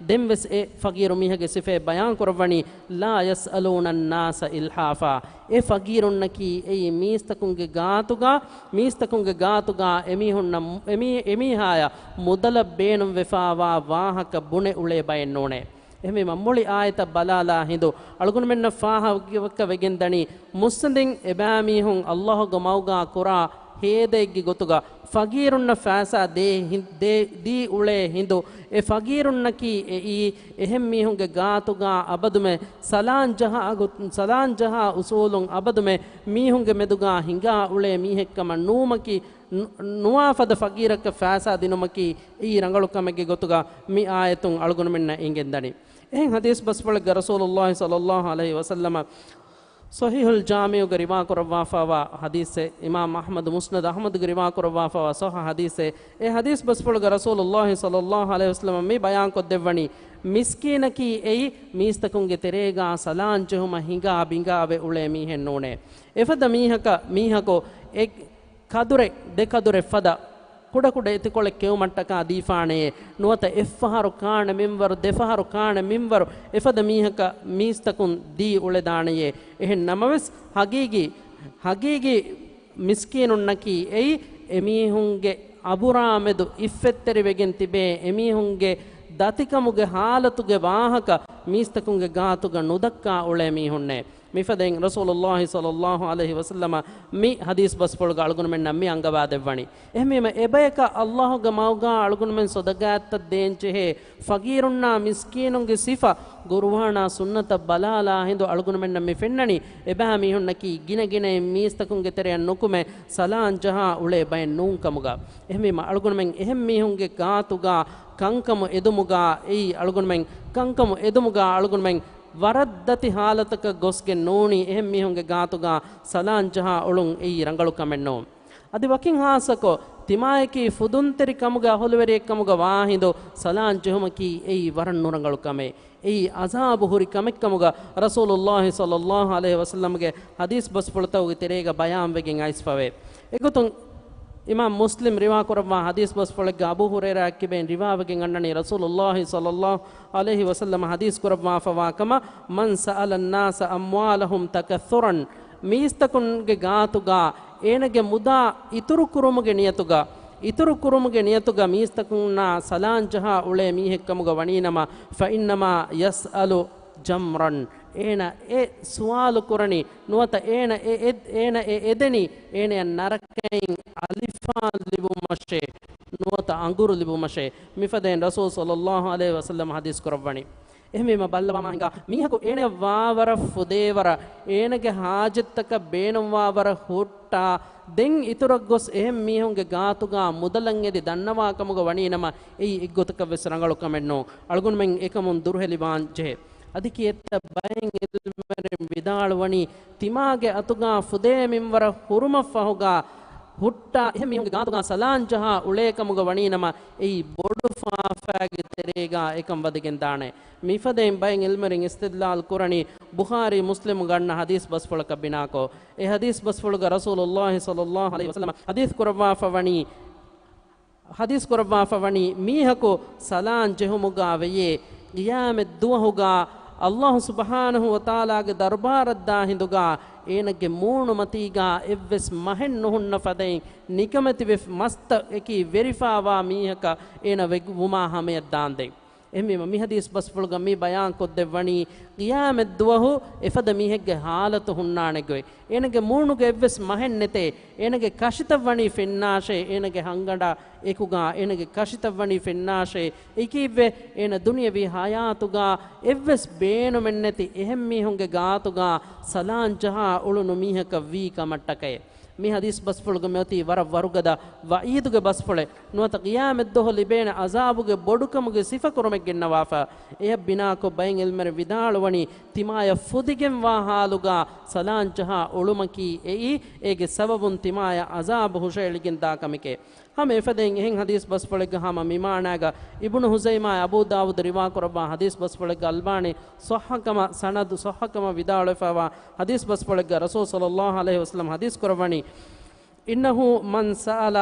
ދެންވެސް އެ ފަގީރު މީހެއްގެ ސިފައެއް ބަޔާން ކުރައްވަނީ، لا يسألون الناس إلحافا. އެ ފަގީރުންނަކީ އެއީ މީސްތަކުންގެ ގާތުގާ، މީސްތަކުންގެ ގާތުގާ އެމީހުންނަށް، އެމީ، އެމީހާޔަށް މުދަލަށް ބޭނުންވެފާވާ ވާހަކަ ބުނެ އުޅޭ ބައެއް ނޫނޭ. އެހެންވީމަ މުޅި އާޔަތަށް ބަލާލާ ހިނދު އަޅުގަނޑުމެންނަށް ފާހަގަވެގެންދަނީ، މުއްސަނދިން އެބައިމީހުން ﷲގެ މަގުގާ ކުރާ ހޭދައެއްގެ ގޮތުގަ ފަގީރުންނަށް ފައިސާ ދޭ ހި-، ދޭ، ދީ އުޅޭ ހިނދު، އެ ފަގީރުންނަކީ އެއީ އެހެން މީހުންގެ ގާތުގާ އަބަދުމެ ސަލާން ޖަހާ ގޮ-، ސަލާން ޖަހާ އުސޫލުން އަބަދުމެ މީހުންގެ މެދުގާ ހިނގާ އުޅޭ މީހެއްކަމަށް ނުވުމަކީ، ނު-، ނުވާ ފަދަ ފަގީރަކަށް ފައިސާ ދިނުމަކީ އެއީ ރަނގަޅު ކަމެއްގެ ގޮތުގަ މި އާޔަތުން އަޅުގަނޑުމެންނަށް އެނގެންދަނީ. އެހެން ޙަދީޘް ބަސްފުޅެއްގަ ރަސޫލުﷲ ޞައްލަﷲ ޢަލައިހި ވަސައްލަމަ ޞަޙީޙުލް ޖާމިޢުގަ ރިވާކުރައްވާފައިވާ ޙަދީޘެއް، އިމާމް އަޙްމަދު މުސްނަދު އަޙްމަދުގަ ރިވާކުރައްވާފައިވާ ޞައްޙަ ޙަދީޘެއް. އެ ޙަދީޘް ބަސްފުޅުގަ ރަސޫލުﷲ ޞައްލަﷲ ޢަލައިހި ވަސައްލަމަ މި ބަޔާންކޮށްދެއްވަނީ، މިސްކީނަކީ އެއީ މީސްތަކުންގެ ތެރޭގާ ސަލާން ޖެހުމަށް ހިނގާ ބިނގާވެ އުޅޭ މީހެއް ނޫނޭ. އެފަދަ މީހަކަށް، މީހަކު އެ ކަދުރެއް، ދެ ކަދުރެއް ފަދަ ކުޑަކުޑަ އެތިކޮޅެއް ކެއުމަށްޓަކާ ދީފާނެޔޭ، ނުވަތަ އެއްފަހަރު ކާނެ މިންވަރު، ދެފަހަރު ކާނެ މިންވަރު އެފަދަ މީހަކަށް މީސްތަކުން ދީ އުޅެދާނެޔޭ. އެހެން ނަމަވެސް، ޙަޤީޤީ، ޙަޤީޤީ މިސްކީނުންނަކީ އެއީ އެމީހުންގެ އަބުރާމެދު އިއްފަތްތެރިވެގެން ތިބޭ އެމީހުންގެ ދަތިކަމުގެ ޙާލަތުގެ ވާހަކަ މީސްތަކުންގެ ގާތުގަ ނުދައްކާ އުޅޭ މީހުންނޭ. މިފަދައިން ރަސޫލުﷲ ޞައްލަﷲ ޢަލައިހި ވަސައްލަމަ މި ޙަދީޘް ބަސްފުޅުގަ އަޅުގަނޑުމެންނަށް މި އަންގަވާދެއްވަނީ. އެހެންވީމަ، އެބަޔަކަށް ﷲގެ މަގުގާ އަޅުގަނޑުމެން ޞަދަޤާތްތައް ދޭންޖެހޭ ފަގީރުންނާ މިސްކީނުންގެ ސިފަ ޤުރުއާނާ ސުންނަތަށް ބަލާލާ ހިނދު އަޅުގަނޑުމެންނަށް މި ފެންނަނީ، އެބައިމީހުންނަކީ ގިނަގިނައިން މީސްތަކުންގެ ތެރެއަށް ނުކުމެ ސަލާން ޖަހާ އުޅޭ ބައެއް ނޫން ކަމުގަ. އެހެންވީމަ، އަޅުގަނޑުމެން އެހެން މީހުންގެ ގާތުގާ ކަންކަމު އެދުމުގާ އެއީ އަޅުގަނޑުމެން ކަންކަމު އެދުމުގާ އަޅުގަނޑުމެން ވަރަށް ދަތި ޙާލަތަކަށް ގޮސްގެން ނޫނީ އެހެން މީހުންގެ ގާތުގާ ސަލާން ޖަހާ އުޅުން އެއީ ރަނގަޅު ކަމެއް ނޫން. އަދި ވަކިން ޚާއްޞަކޮށް، ތިމާޔަކީ ފުދުންތެރި ކަމުގެ އަހުލުވެރިއެއްކަމުގަ ވާހިނދު، ސަލާން ޖެހުމަކީ އެއީ ވަރަށް ނުރަނގަޅު ކަމެއް. އެއީ ޢަޒާބު ހުރި ކަމެއްކަމުގަ ރަސޫލުﷲ ޞައްލަﷲ ޢަލައިހި ވަސައްލަމްގެ ޙަދީޘް ބަސްފުޅުތަކުގެ ތެރޭގަ ބަޔާންވެގެން އައިސްފަވޭ. އެގޮތުން، އިމާމް މުސްލިމް ރިވާކުރައްވާ ޙަދީޘް ބަސްފުޅެއްގަ އަބޫ ހުރައިރާއަށް ކިބައިން ރިވާވެގެން އަންނަނީ، ރަސޫލުﷲ ޞައްލަﷲ ޢަލައިހި ވަސައްލަމަ ޙަދީޘް ކުރައްވާފަވާ ކަމަށް، من سأل الناس أموالهم تكثرا، މީސްތަކުންގެ ގާތުގާ އޭނަގެ މުދާ އިތުރު ކުރުމުގެ ނިޔަތުގަ، އިތުރު ކުރުމުގެ ނިޔަތުގަ މީސްތަކުންނާ ސަލާން ޖަހާ އުޅޭ މީހެއްކަމުގަ ވަނީނަމަ، فإنما يسأل جمرا، އޭނަ އެ ސުވާލު ކުރަނީ، ނުވަތަ އޭނަ އެ، އެ، އޭނަ އެ އެދެނީ، އޭނަޔަށް ނަރަކައިން އަލިފާން ލިބުމަށޭ، ނުވަތަ އަނގުރު ލިބުމަށޭ. މިފަދައިން ރަސޫލު ޞައްލަﷲ ޢަލައިހި ވަސައްލަމަ ޙަދީޘް ކުރައްވަނީ. އެހެންވީމަ ބައްލަވާމާ ހިނގާ މީހަކު އޭނަޔަށް ވާވަރަށް ފުދޭވަރަށް، އޭނަގެ ޙާޖަތްތަކަށް ބޭނުންވާވަރަށް ހުއްޓާ، ދެން އިތުރަށް ގޮސް އެހެން މީހުންގެ ގާތުގާ މުދަލަށް އެދި ދަންނަވާ ކަމުގަ ވަނީނަމަ، އެއީ އެއްގޮތަކަށް ވެސް ރަނގަޅު ކަމެއް ނޫން. އަޅުގަނޑުމެން އެކަމުން ދުރުހެލިވާން ޖެހޭ. އަދި ކިއެއްތަ ބައެއް ޢިލްމުވެރިން ވިދާޅުވަނީ، ތިމާގެ އަތުގާ ފުދޭ މިންވަރަށް ހުރުމަށްފަހުގާ ހުއްޓާ އެހެން މީހުންގެ ގާތުގާ ސަލާން ޖަހާ އުޅޭ ކަމުގަ ވަނީނަމަ، އެއީ ބޮޑު ފާފައިގެ ތެރޭގާ އެކަން ވަދެގެން ދާނެ. މިފަދައިން ބައެއް ޢިލްމުވެރިން އިސްތިދްލާލް ކުރަނީ، ބުޚާރީ މުސްލިމުގަ އަންނަ ޙަދީޘް ބަސްފުޅަކަށް ބިނާކޮށް، އެ ޙަދީޘް ބަސްފުޅުގަ ރަސޫލުﷲ ޞައްލަﷲ ޢަލައިހި ވަސައްލަމަ ޙަދީޘް ކުރައްވާފަވަނީ، ޙަދީޘް ކުރައްވާފަވަނީ، މީހަކު ސަލާން ޖެހުމުގާ ވެޔޭ، ޤިޔާމަތް ދުވަހުގާ ﷲ ސުބްޙާނަހޫ ވަތަޢާލާގެ ދަރުބާރަށްދާ ހިނދުގާ އޭނަގެ މޫނުމަތީގާ އެއްވެސް މަހެއް ނުހުންނަ ފަދައިން، ނިކަމެތިވެ މަސްތަކަކީ ވެރިފާވާ މީހަކަށް އޭނަ ވެ-، ވުމާ ހަމަޔަށް ދާންދެން. އެހެންވީމަ، މި ޙަދީޘް ބަސްފުޅުގަ މި ބަޔާންކޮށްދެއްވަނީ، ޤިޔާމަތްދުވަހު އެފަދަ މީހެއްގެ ހާލަތު ހުންނާނެ ގޮތް. އޭނަގެ މޫނުގެ އެއްވެސް މަހެއް ނެތޭ. އޭނަގެ ކަށިތައް ވަނީ ފެންނާށޭ. އޭނަގެ ހަނގަނޑާ އެކުގާ އޭނަގެ ކަށިތައް ވަނީ ފެންނާށޭ. އެކީއްވެ އޭނަ ދުނިޔަވީ ހަޔާތުގާ އެއްވެސް ބޭނުމެއްނެތި އެހެން މީހުންގެ ގާތުގާ ސަލާން ޖަހާ އުޅުނު މީހަކަށް ވީ ކަމަށްޓަކައި. މި ޙަދީޘް ބަސްފުޅުގަ މިއޮތީ ވަރަށް ވަރުގަދަ ވަޢީދުގެ ބަސްފުޅެއް. ނުވަތަ ޤިޔާމަތްދުވަހު ލިބޭނެ ޢަޒާބުގެ ބޮޑުކަމުގެ ސިފަކުރުމެއް ގެންނަވާފަ. އެޔަށް ބިނާކޮށް ބައެއް ޢިލްމުވެރިން ވިދާޅުވަނީ، ތިމާޔަށް ފުދިގެންވާ ޙާލުގާ ސަލާން ޖަހާ އުޅުމަކީ އެއީ، އޭގެ ސަބަބުން ތިމާޔަށް ޢަޒާބު ހުށައެޅިގެން ދާ ކަމެކޭ. ހަމަ އެފަދައިން އެހެން ޙަދީޘް ބަސްފުޅެއްގަ ހަމަ މި މާނާގަ އިބްނު ޚުޒައިމާ އަބޫ ދާވޫދު ރިވާކުރައްވާ ޙަދީޘް ބަސްފުޅެއްގަ އަލްބާނީ ޞައްޙަކަމަށް، ސަނަދު ޞައްޙަކަމަށް ވިދާޅުވެފައިވާ ޙަދީޘް ބަސްފުޅެއްގަ ރަސޫލު ޞައްލައްލާހު ޢަލައިހި ވަސައްލަމަ ޙަދީޘް ކުރައްވަނީ، إنه من سأل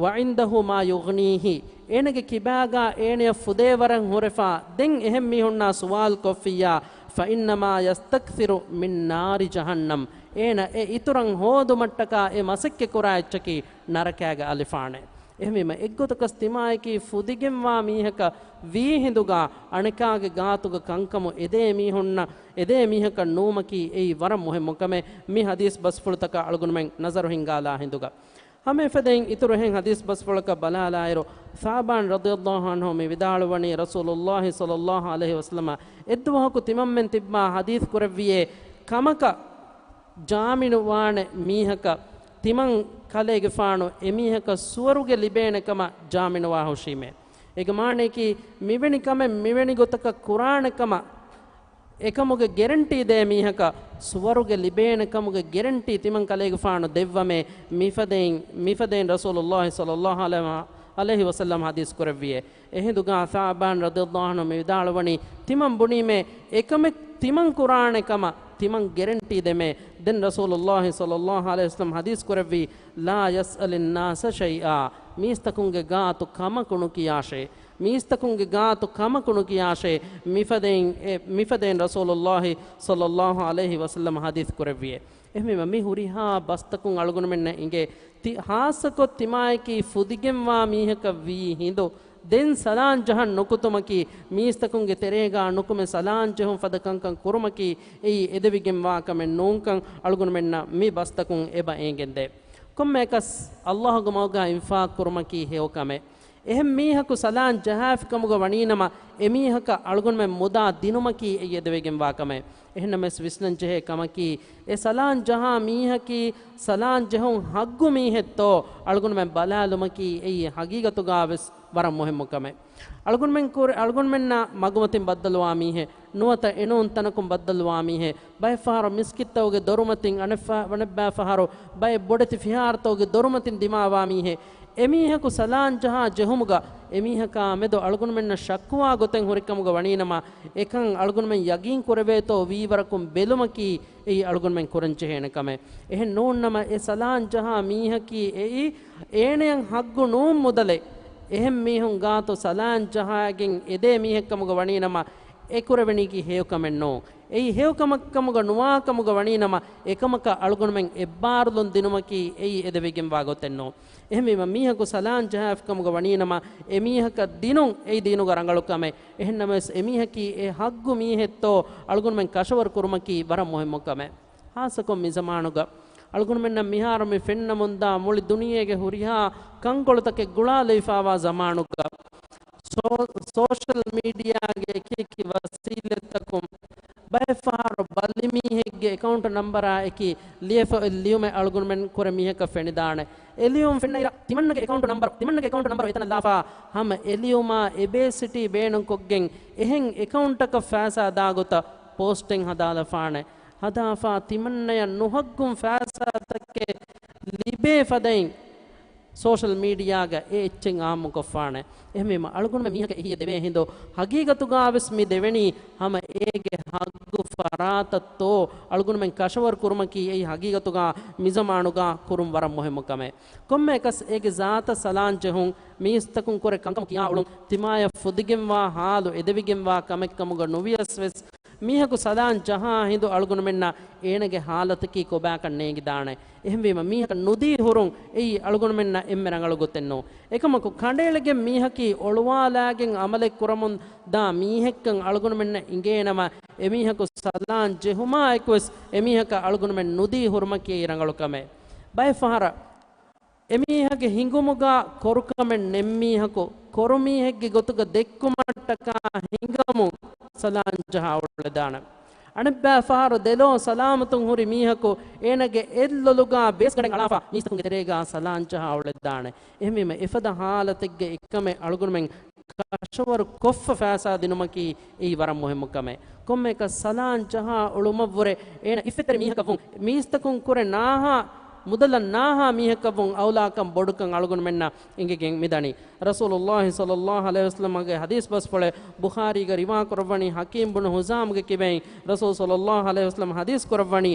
وعنده ما يغنيه، އޭނަގެ ކިބާގާ އޭނަޔަށް ފުދޭވަރަށް ހުރެފާ، ދެން އެހެން މީހުންނާ ސުވާލު ކޮށްފިއްޔާ، فإنما يستكثر من نار جهنم، އޭނަ އެ އިތުރަށް ހޯދުމަށްޓަކާ އެ މަސައްކަތް ކުރާ އެއްޗަކީ ނަރަކާގެ އަލިފާނެ. އެހެންވީމަ، އެއްގޮތަކަސް ތިމާޔަކީ ފުދިގެންވާ މީހަކަށް ވީ ހިނދުގާ އަނެކާގެ ގާތުގަ ކަންކަމު އެދޭ މީހުންނަށް، އެދޭ މީހަކަށް ނުވުމަކީ އެއީ ވަރަށް މުހިއްމު ކަމެއް. މި ޙަދީޘް ބަސްފުޅުތަކަށް އަޅުގަނޑުމެން ނަޒަރު ހިންގާލާ ހިނދުގަ. ހަމައެފަދައިން އިތުރު އެހެން ޙަދީޘް ބަސްފުޅަކަށް ބަލާލާއިރު، ޘައުބާން ރަޟިޔައްލާހު ޢަންހު މި ވިދާޅުވަނީ، ރަސޫލުއްލާހި ޞައްލައްލާހު ޢަލައިހި ވަސައްލަމަ އެއްދުވަހަކު ތިމަންމެން ތިއްބާ ޙަދީޘް ކުރެއްވިޔޭ، ކަމަކަށް ޖާމިނުވާނެ މީހަކަށް ތިމަން ކަލޭގެފާނު އެމީހަކަށް ސުވަރުގެ ލިބޭނެ ކަމަށް ޖާމިނުވާ ހުށީމޭ. އޭގެ މާނަޔަކީ، މިވެނި ކަމެއް މިވެނި ގޮތަކަށް ކުރާނެ ކަމަށް އެކަމުގެ ގެރެންޓީ ދޭ މީހަކަށް ސުވަރުގެ ލިބޭނެ ކަމުގެ ގެރެންޓީ ތިމަން ކަލޭގެފާނު ދެއްވަމޭ. މިފަދައިން، މިފަދައިން ރަސޫލުއްލާހި ޞައްލައްލާހު ޢަލައިހި ވަސައްލަމަ ޙަދީޘް ކުރެއްވިޔޭ. އެހިނދުގާ ޘައުބާން ރަޟިޔައްލާހު ޢަންހު މި ވިދާޅުވަނީ، ތިމަން ބުނީމޭ، އެކަމެއް ތިމަން ކުރާނެ ކަމަށް ތިމަން ގެރެންޓީ ދެމޭ. ދެން ރަސޫލުއްލާހި ޞައްލައްލާހު ޢަލައިހި ވަސައްލަމަ ޙަދީޘް ކުރެއްވީ، لا يسأل الناس شيئا، މީސްތަކުންގެ ގާތު ކަމަކު ނުކިޔާށޭ. މީސްތަކުންގެ ގާތު ކަމަކު ނުކިޔާށޭ. މިފަދައިން އެ، މިފަދައިން ރަސޫލުއްލާހި ޞައްލައްލާހު ޢަލައިހި ވަސައްލަމަ ޙަދީޘް ކުރެއްވިޔޭ. އެހެންވީމަ، މި ހުރިހާ ބަސްތަކުން އަޅުގަނޑުމެންނަށް އިނގޭ، ތި، ޚާއްޞަކޮށް ތިމާޔަކީ ފުދިގެންވާ މީހަކަށް ވީ ހިނދު، ދެން ސަލާން ޖަހަން ނުކުތުމަކީ، މީސްތަކުންގެ ތެރޭގާ ނުކުމެ ސަލާން ޖެހުން ފަދަ ކަންކަން ކުރުމަކީ، އެއީ އެދެވިގެންވާ ކަމެއް ނޫންކަން އަޅުގަނޑުމެންނަށް މި ބަސްތަކުން އެބަ އޭނގެންދޭ. ކޮންމެއަކަސް ﷲ ގެ މަގުގާ އިންފާޤު ކުރުމަކީ ހެޔޮ ކަމެއް. އެހެން މީހަކު ސަލާން ޖަހާފި ކަމުގަ ވަނީނަމަ، އެމީހަކަށް އަޅުގަނޑުމެން މުދާ ދިނުމަކީ އެއީ އެދެވިގެންވާ ކަމެއް. އެހެންނަމަވެސް ވިސްނަން ޖެހޭ ކަމަކީ، އެ ސަލާން ޖަހާ މީހަކީ ސަލާން ޖެހުން ޙައްޤު މީހެއްތޯ އަޅުގަނޑުމެން ބަލާލުމަކީ އެއީ ޙަޤީޤަތުގާވެސް ވަރަށް މުހިއްމު ކަމެއް. އަޅުގަނޑުމެން ކުރ-، އަޅުގަނޑުމެންނާ މަގުމަތިން ބައްދަލުވާ މީހެއް، ނުވަތަ އެނޫން ތަނަކުން ބައްދަލުވާ މީހެއް، ބައެއް ފަހަރު މިސްކިތްތަކުގެ ދޮރުމަތިން، އަނެއް ފަ-، އަނެއްބައި ފަހަރު ބައެއް ބޮޑެތި ފިހާރަތަކުގެ ދޮރުމަތިން ދިމާވާ މީހެއް، އެމީހަކު ސަލާން ޖަހާ ޖެހުމުގަ އެމީހަކާ މެދު އަޅުގަނޑުމެންނަށް ޝައްކުވާ ގޮތެއް ހުރިކަމުގަ ވަނީނަމަ، އެކަން އަޅުގަނޑުމެން ޔަގީން ކުރެވޭތޯ ވީވަރަކުން ބެލުމަކީ އެއީ އަޅުގަނޑުމެން ކުރަން ޖެހޭނެ ކަމެއް. އެހެން ނޫންނަމަ، އެ ސަލާން ޖަހާ މީހަކީ އެއީ އޭނަޔަށް ޙައްޤު ނޫން މުދަލެއް. އެހެން މީހުން ގާތު ސަލާން ޖަހާގެން އެދޭ މީހެއްކަމުގަ ވަނީނަމަ، އެ ކުރެވެނީކީ ހެޔޮ ކަމެއް ނޫން. އެއީ ހެޔޮ ކަމެއްކަމުގަ ނުވާ ކަމުގަ ވަނީނަމަ، އެކަމަކަށް އަޅުގަނޑުމެން އެއްބާރުލުން ދިނުމަކީ އެއީ އެދެވިގެންވާ ގޮތެއް ނޫން. އެހެންވީމަ، މީހަކު ސަލާން ޖަހާފިކަމުގަ ވަނީނަމަ، އެމީހަކަށް ދިނުން އެއީ ދީނުގަ ރަނގަޅު ކަމެއް. އެހެންނަމަވެސް، އެމީހަކީ އެ ޙައްޤު މީހެއްތޯ އަޅުގަނޑުމެން ކަށަވަރު ކުރުމަކީ ވަރަށް މުހިއްމު ކަމެއް. ޚާއްޞަކޮށް މި ޒަމާނުގަ އަޅުގަނޑުމެންނަށް މިހާރު މި ފެންނަމުންދާ މުޅި ދުނިޔޭގެ ހުރިހާ ކަންކޮޅުތަކެއް ގުޅާލެވިފާވާ ޒަމާނުގަ، ސޯ-، ސޯޝަލް މީޑިއާގެ އެކިއެކި ވަސީލަތްތަކުން ބައެއް ފަހަރު ބަލި މީހެއްގެ އެކައުންޓް ނަންބަރާ އެކީ ލިޔެފަ އޮތް ލިޔުމެއް އަޅުގަނޑުމެން ކުރެ މީހަކަށް ފެނިދާނެ. އެ ލިޔުން ފެންނައިރަށް ތިމަންނަގެ އެކައުންޓް ނަންބަރު، ތިމަންނަގެ އެކައުންޓް ނަންބަރު އެތަނަށް ލާފާ، ހަމަ އެ ލިޔުމާ އެބޭސިޓީ ބޭނުންކޮށްގެން އެހެން އެކައުންޓަކަށް ފައިސާ ދާ ގޮތަށް ޕޯސްޓެއް ހަދާލަފާނެ. ހަދާފާ ތިމަންނަޔަށް ނުހައްގުން ފައިސާތަކެއް ލިބޭ ފަދައިން ސޯޝަލް މީޑިއާގަ އެ އެއްޗެއް އާއްމުކޮށްފާނެ. އެހެންވީމަ، އަޅުގަނޑުމެން މީހަކަށް އެހީއެއް ދެވޭ ހިނދު، ހަގީގަތުގާވެސް މި ދެވެނީ ހަމަ އޭގެ ހައްގު ފަރާތަށްތޯ އަޅުގަނޑުމެން ކަށަވަރު ކުރުމަކީ އެއީ ހަގީގަތުގާ މިޒަމާނުގާ ކުރުން ވަރަށް މުހިއްމު ކަމެއް. ކޮންމެއަކަސް އޭގެ ޒާތަށް ސަލާން ޖެހުން، މީސްތަކުން ކުރެ ކަންކަމަށް ކިޔާ އުޅުން، ތިމާޔަށް ފުދިގެންވާ ހާލު އެދެވިގެންވާ ކަމެއްކަމުގަ ނުވިޔަސް ވެސް، މީހަކު ސަލާން ޖަހާ ހިނދު އަޅުގަނޑުމެންނަށް އޭނަގެ ހާލަތަކީ ކޮބާކަން ނޭނގިދާނެ. އެހެންވީމަ މީހަކަށް ނުދީ ހުރުން އެއީ އަޅުގަނޑުމެންނަށް އެންމެ ރަނގަޅު ގޮތެއް ނޫން. އެކަމަކު ކަނޑައެޅިގެން މީހަކީ އޮޅުވާލާގެން އަމަލެއް ކުރަމުން ދާ މީހެއްކަން އަޅުގަނޑުމެންނަށް އިނގޭނަމަ، އެމީހަކު ސަލާން ޖެހުމާ އެކުވެސް އެމީހަކަށް އަޅުގަނޑުމެން ނުދީ ހުރުމަކީ ރަނގަޅު ކަމެއް. ބައެއް ފަހަރަށް އެމީހާގެ ހިނގުމުގަ ކޮރުކަމެއް ނެތްމީހަކު ކޮރުމީހެއްގެ ގޮތުގަ ދެއްކުމަށްޓަކާ ހިނގަމުން ސަލާން ޖަހާ އުޅެދާނެ. އަނެއްބައި ފަހަރު ދެލޯ ސަލާމަތުން ހުރި މީހަކު އޭނަގެ އެއްލޮލުގަ ބޭސްގަނޑެއް އަޅާފަ މީސްތަކުންގެ ތެރޭގަ ސަލާން ޖަހާ އުޅެދާނެ. އެހެންވީމަ އެފަދަ ހާލަތެއްގެ އެއްކަމެއް އަޅުގަނޑުމެން ކަށަވަރު ކޮށްފަ ފައިސާ ދިނުމަކީ އެއީ ވަރަށް މުހިއްމު ކަމެއް. ކޮންމެއަކަށް ސަލާން ޖަހާ އުޅުމަށްވުރެ އޭނަ އިއްފަތްތެރި މީހަކަށްވުން، މީސްތަކުން ކުރެ ނާހާ، މުދަލަށް ނާހާ މީހަކަށްވުން އައުލާކަން ބޮޑުކަން އަޅުގަނޑުމެންނަށް އެނގިގެން މިދަނީ. ރަސޫލުﷲ ޞައްލަﷲ ޢަލައިހި ވަސައްލަމަގެ ޙަދީޘް ބަސްފުޅެއް ބުޚާރީގަ ރިވާކުރައްވަނީ ޙަކީމް ބުނު ޙުޒާމްގެ ކިބައިން ރަސޫލު ޞައްލަﷲ ޢަލައިހި ވަސައްލަމަ ޙަދީޘް ކުރައްވަނީ،